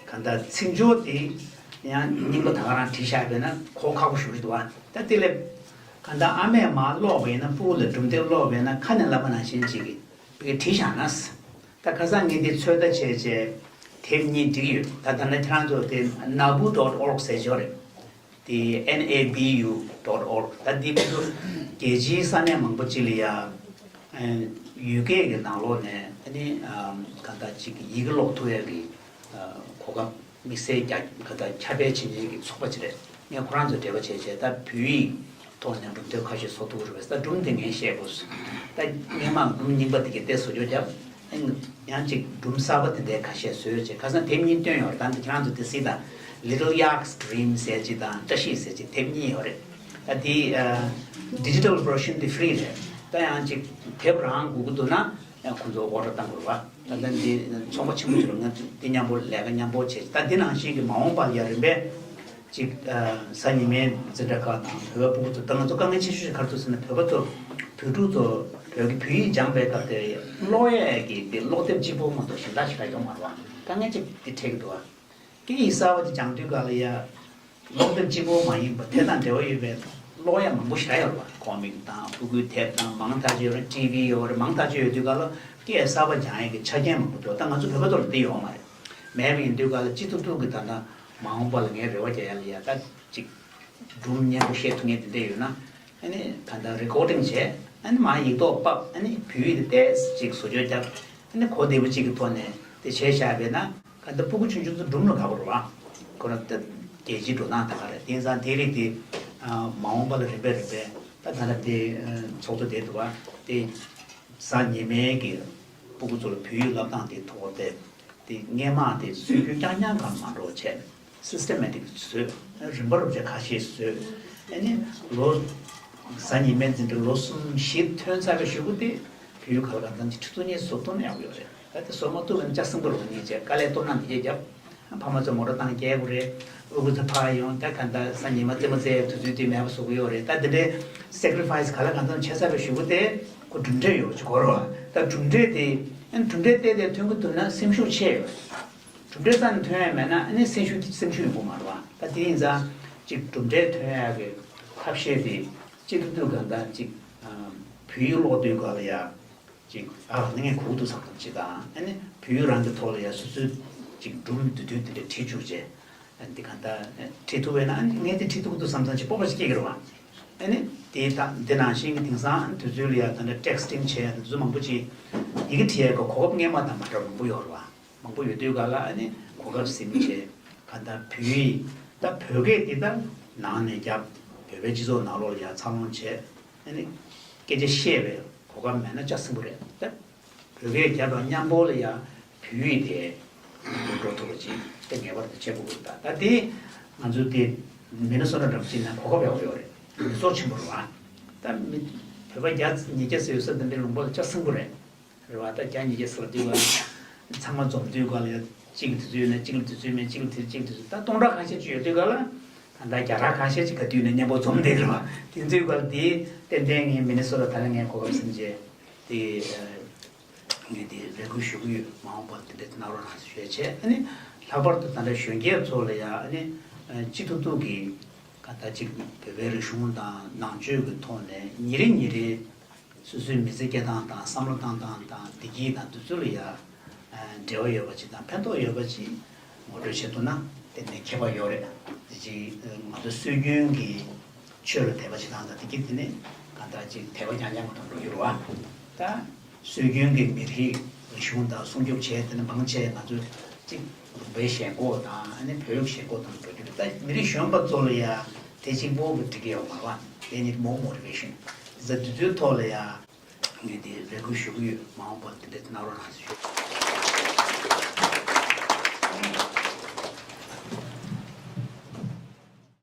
གང་ལྟར་ཚིག་སྦྱོར་དེ་ཡང་རྙིང་པ་ད་ག་རང་བྲིས་བཞག་པས་ན་གོ་ཁག་པོ་ཞེ་པོ་ཅིག་འདུག་བ། ད་དེ་ལས་གང་ལྟར་ཨ་མས་མར་ཀློག་པ་ཡིན་ན་སྤུ་གུ་ལ་སྒྲུང་དེབ་ཀློག་པ་ཡིན་ན་ཁ་ནས་ལབ་པ་ནང་བཞིན་ཅིག་གི་བི་བྲིས་བཞག་ན། ད་ཁ་སང་ངས་འདི་ཚོད་ལྟ་བྱས་བྱས་དེབ་གཉིས་བསྒྲིགས་ཡོད། ད་ད་ནི་ཁྱེད་རང་ཚོ་དེ་nabu dot org ཟེར་ཞོར་རེད། དེ་N A B U dot org ད་འདི་ཁོ་ཚོ་རྒྱལ་སྤྱིའི་ས་གནས་མང་པོ་ཅིག་ལ་ཡ་ཡུལ་སྐད་ཀྱི་ནང་ལོགས་ནས་ཨ་ནི་གང་ལྟར་ཅིག་ཡི་གེ་ཀློག་ཐུབ་ཡ་གི་གོ་སྐབས། དམིགས་བསལ་རྒྱ་གར་ཁྱབ་སྤེལ་བྱེད་མཁན་གྱི་ཚོགས་པ་ཅིག་རེད། ངས་ཁོ་རང་ཚོའི་འབྲེལ་བ་བྱས་བྱས་ད་བོད་ཡིག་ཐོག་ནས་སྒྲུང་དེབ་ཁ་ཤས་བཟོ་ཐུབ་ཀྱི་རེད་པས། ད་སྒྲུང་དེ་ངས་བཤད་དགོས། ད་སྔས་མ་སྒྲུང་རྙིང་པ་དེ་གའི་ཏོག་ཙམ་བཟོ་བཅོས་བརྒྱབ། ཡང་ཅིག་སྒྲུང་གསར་པ་དེ་འདྲའི་ཁ་ཤས་བཟོས་བྱས་ཁ་སང་དེབ་གཉིས་བཏོན་ཡོད་རེད། ད་འདི་ཁྱེད་རང་ཚོ་དེ་གཟིགས་དང་། Little Yak's Dream ཟེར་ཅིག་དང་བཀྲ་ཤིས་ཟེར་ཅིག་དེབ་གཉིས་ཡོད་རེད། ད་དེ་digital version དེ་free རེད། ད་ཡང་ཅིག་དེབ་རང་དགོས་ཀྱི་འདུག་ན། ཡང་ཁོང་ཚོ་ཨོ་ཌར་བཏང་དགོས་རེད་པ། ད་ལྟ་འདི་ཚོང་པ་ཆེན་པོ་ཚོ་ལ་ང་ཚོ་འདི་མཉམ་པོ་ལས་ཀ་མཉམ་པོ་བྱེད། ད་འདི་ནང་བཞིན་གྱི་མ་འོངས་པར་ཡ་རིམ་པས་ཅིག་གཟའ་ཉི་མའི་འཛིན་གྲྭ་ཁག་དང་བོད་པ་སྤུ་གུ་ཚོ། ད་ང་ཚོ་དཀའ་ངལ་ཆེ་ཤོས་ཤིག་ག་རེ་འདུག་ཟེར་ན་བོད་པ་ཚོ་བོད་ཕྲུག་ཚོ་བོད་ཀྱི་བོད་ཡིག་སྦྱངས་པའི་སྐབས་དེར་ཀློག་ཡས་ཀྱི་དེ་ཀློག་དེབ་གཅིག་པོ་མ་གཏོགས་གཞན་དག་ཞེ་དྲག་ཡོད་མ་རེད་པ། དཀའ་ངལ་ཅིག་དེ་འཕྲད་ཀྱི་འདུག་པ། སྐད་ཡིག་གསར་པ་དེ་སྦྱང་དུས་སྐབས་ལ་ཡ། ཀློག་དེབ་གཅིག་པོ་མ་ཡིན་པར་དེ་དང་འབྲེལ་བ་ཡོད་པའི་ཀློག་ཡ་མང་པོ་ཞེ་དྲག་ཡོད་རེད་པ། ཀོ་མིག་དང་ཕྲུ་གུའི་དེབ་དང་མང་ཐག་ཆོད་ཡོད་རེད། ཊི་ཝི་ཡོད་རེད། མང་ཐག་ཆོད་ཡོད་དུས་སྐབས་ལ་སྐད་གསར་པ་སྦྱང་ཡས་ཀྱི་ཆ་རྐྱེན་མང་པོ་འདུག་ད་ང་ཚོ་བོད་པ་ཚོ་ལ་འདི་ཡོད་མ་རེད། མེད་པ་ཡིན་དུས་སྐབས་ལ་སྤྱི་ཐུབ་ཐུབ་ཀྱི་ད་ལྟ་མ་འོངས་པ་ལ་ངས་རེ་བ་རྒྱག་ཡ་ལ་ཡ་ད་ཅིག་སྒྲུང་སྙན་པོ་བཤད་ཐུབ་མཁན་དེ་འདྲ་ཡོད་ན། ཨ་ནི་ད་ལྟ་རི་ཀོར་ཌིང་བྱས། ཨ་ནི་མར་ཡིག་ཐོག་ཕབ། ཨ་ནི་བོད་ཡིག་དེ་ཏོག་ཙམ་ཅིག་བཟོ་བཅོས་བརྒྱབ། ཨ་ནི་གོ་བདེ་པོ་ཅིག་གི་ཐོག་ནས་དེ་བྱས་བཞག་པས་ན། ག་འདི་སྤུ་གུ་ཆུང་ཆུང་ཚོ་སྒྲུང་ལ་དགའ་པོ་རེད་པ། ཁོ་རང་ད་རྒྱལ་སྤྱིའི་འགྲོ་སྟངས་ད་ག་རེད། དེང་སང་དེ་རིགས་དེ་མ་འོངས་པ་ལ་རིམ་པས་རིམ་པས་ད་ད་ལྟ་དེ་ཚོགས་གཙོ་དེ་འདུག་པ། དེ་གཟའ་ཉི་མའི་གི་སྤུ་གུ་ཚོ་ལ་བོད་ཡིག་བསླབ་སྟངས་དེ་ཐོག་དེ་དེ་སྔས་མ་དེ་སྲོལ་རྒྱུན་རྐྱང་རྐྱང་གང་མ་འགྲོ་བྱས། སིས་ཊེ་མེ་ཊིག་བཟོས། རིམ་པ་རུབ་ཆ་ཁ་ཤས་བཟོས། ཨ་ནི་ལོ་གཟའ་ཉི་མའི་འཛིན་གྲྭ་ལོ་གསུམ་བཞི་ཐོན་ཚར་བའི་གཞུག་གུ་དེ་བོད་ཡིག་ག་ལ་གང་འཚམ་ཅིག་ཁྲིད་ཐུབ་མཁན་བཟོ་ཐུབ་ན་ཡག་པོ་ཡོད་རེད། ད་དེ་བཟོ་མ་ཐུབ་པ་ན་ལྕགས་སྲིན་པོ་རེད་པ། ངས་བྱས་དཀའ་ལས་སྟོབས་ན་འདི་གས་བརྒྱབ། ཕ་མ་ཚོ་མོ་ཊ་བཏང་སྐྱེལ་དགོས་རེད། ཨུ་ཁུ་ཚོ་ཕར་ཡོང་། ད་ག་འདྲ་གཟའ་ཉི་མ་རྩེད་མོ་རྩེ་ཡག་དུས་ཚོད་དེ་མེད་པ་བཟོ་གི་ཡོད་རེད། ད་འདི་འདྲའི་སེག་རི་ཕ་ཡི་སི་ག་ལ་གང་འཚམ་བྱས་ཚར་བའི་གཞུག་གུ་དེ་ཁོ་གྲུབ་འབྲས་ཡོད་པ་ཅིག་དགོས་རེད་པ། ད་གྲུབ་འབྲས་དེ་ཨ་ནི་གྲུབ་འབྲས་དེ་དེ་ཐོན་གི་འདུག་ན་སེམས་ཤུགས་ཆེ་ཡོད། གྲུབ་འབྲས་རྩ་ནས་ཐོན་ཡ་མེད་ན་ཨ་ནི་སེམས་ཤུགས་སེམས་ཤུགས་ཡོང་གི་མ་རེད་པ། ད་དེ་ཡིན་ཙང་ཅིག་གྲུབ་འབྲས་ཐོན་ཡ་གི་ཐབས་ཤེས་དེ་སྤྱི་ཐུབ་ཐུབ་གང་ལྟར་ཅིག་བོད་ཡིག་ཀློག་དུས་སྐབས་ལ་ཡ་ཅིག་ཨ་ལས་ངས་གོ་གི་འདུག་བསམ་བསམ་ཅིག་དང་། ཨ་ནི་བོད་ཡིག་རང་གི་ཐོག་ལ་ཡ་སོ་སོའི་ཅིག་སྒྲུང་བསྡུས་དོན་དེ་འདྲ་བྲིས་བཅུག་བྱས། ཨ་འདི་གང་ལྟར་ཁྲིད་ཐུབ་པས་ན། ཨ་ནི་ངས་དེ་ཁྲིད་ཐུབ་ཀྱི་འདུག་བསམ་བསམ་ཅིག་སྤོབས་པ་ཞིག་སྐྱེ་གི་རེད་པ། ཨ་ནི་དེ་ད་འདི་ནང་བཞིན་གྱི་དེང་སང་དུས་ཚོད་ལ་ཡ་ད་ལྟ་ཊེག་སི་ཊིང་བྱས་ཡ་དེ་ཚོ་མང་པོ་ཅིག་ཡི་གེ་བྲིས་ཡ་གི་གོ་སྐབས་སྔས་མ་དང་མ་འདྲ་བ་མང་པོ་ཡོད་རེད་པ། མང་པོ་ཡོད་དུས་སྐབས་ལ་ཨ་ནི་གོ་སྐབས་ཟིན་བྱས་གང་ལྟར་བོད་ཡིག་ད་བོད་སྐད་འདི་ད་ནང་ནས་རྒྱབ། བོད་པའི་སྤྱི་ཚོགས་ནང་ལོགས་ལ་ཡ་འཚར་ལོངས་བྱས། ཨ་ནི་སྐད་ཆ་བཤད་པའི་གོ་སྐབས་མེད་ན་ལྕགས་སྲིན་པོ་རེད། ད་བོད་སྐད་རྒྱབ་དང་མཉམ་པོ་ལ་ཡ་བོད་ཡིག་དེ་འགྲོ་ཐུབ་པ་ཅིག་དེ་ངེས་པར་དུ་བྱེད་དགོས་ཀྱི་རེད། ད་ད་དེ་ང་ཚོ་དེ་ མི་ནི་སོ་ཊ་འདྲ་པོ་ཅིག་ན་གོ་སྐབས་ཡག་པོ་ཡོད་རེད། མི་ཚོགས་ཆེན་པོ་རེད་བ། ད་མི་བོད་པ་བརྒྱ་ཉིས་བརྒྱ་ཟེར་ཡོད་ས་དེ་འདྲའི་ལུང་པ་ལ་ཆ་ཚང་པོ་རེད། རེད་བ། ད་བརྒྱ་ཉིས་བརྒྱ་ཟེར་དུས་ག་ལ་ཚང་མ་འཛོམས་དུས་ག་ལ་ཡ་གཅིག་དུས་ཚོད་ཡོད་ན་གཅིག་ལ་དུས་ཚོད་མེད་གཅིག་ལ་དུས་གཅིག་དུས་ཚོད། ད་སྟོང་ཕྲག་ཁ་ཤས་ཅིག་ཡོད་དུས་ག་ལ་ད་ལྟ་བརྒྱ་ཕྲག་ཁ་ཤས་ཅིག་ག་དུས་ནས་མཉམ་པོ་འཛོམས་བསྡད་རེད་བ། དེ་ཚོའི་ག་ལ་དེ་ཏན་ཏན་ངས་མི་ནི་སོ་ཊ་ད་ལ་ངས་གོ་སྐབས་ཟིན་རྗེས་དེ། ངས་དེ་རེ་སྐུལ་ཞུ་གི་ཡོད། མ་འོངས་པར་དེ་འདྲ་གནང་རོགས་གནང་ཞེས་བཤད་བྱས། ཨ་ནི་ལྷག་པར་དུ་ད་ལྟ་གཞོན་སྐྱེས་ཚོ་ལ་ཡང་ཨ་ནི་སྤྱི་ཐུབ་ཐུབ་ཀྱི་ག་ད་ཅིག་བོད་པའི་རིག་གཞུང་དང་ནང་ཆོས་ཀྱི་ཐོག་ནས་ཉིན་རེ་ཉིན་རེ་སོ་སོའི་མི་ཚེ་སྐྱེལ་སྟངས་དང་བསམ་བློ་བཏང་སྟངས་དང་བདེ་སྐྱིད་དང་དེ་ཚོ་ལ་ཡང་འབྲེལ་བ་ཡོད་པ་ཅིག་དང་ཕན་ཐོགས་ཡོད་པ་ཅིག་ངོ་སྤྲོད་བྱེད་ཐུབ་ན་དེ་ནས་ཁྱད་པར་ཡོད་རེད། དེ་ཅིག་ང་ཚོ་སྲོལ་རྒྱུན་གྱི་ཆོས་ལ་དད་པ་བྱེད་སྟངས་དང་དེ་གི་དེ་ནི་གང་ལྟར་ཅིག་དད་པ་རྐྱང་རྐྱང་གི་ཐོག་འགྲོ་རྒྱུ་རེད་བ། ད་སྲོལ་རྒྱུན་གྱི་མི་རིགས་རིག་གཞུང་དང་སྲུང་སྐྱོབ་བྱས་དེ་ནི་མང་ཆེ་ང་ཚོས་ཅིག་ལུང་པའི་ཞེན་ཁོག་དང་ཨ་ནི་བོད་ཡིག་ཞེན་ཁོག་དང་འགྲོ་རྒྱུ་རེད། ད་མི་རིགས་གཞོན་པ་ཚོ་ལ་ཡ་དེ་གཅིག་པོ་གི་འགྲིག་གི་ཡོད་མ་རེད་བ། They need more motivation. ད་དེ་ཚོའི་ཐོག་ལ་ཡ་ངས་དེ་རེ་སྐུལ་ཞུ་གི་ཡོད། མ་འོངས་པར་དེ་འདྲ་གནང་རོགས་གནང་ཞུ།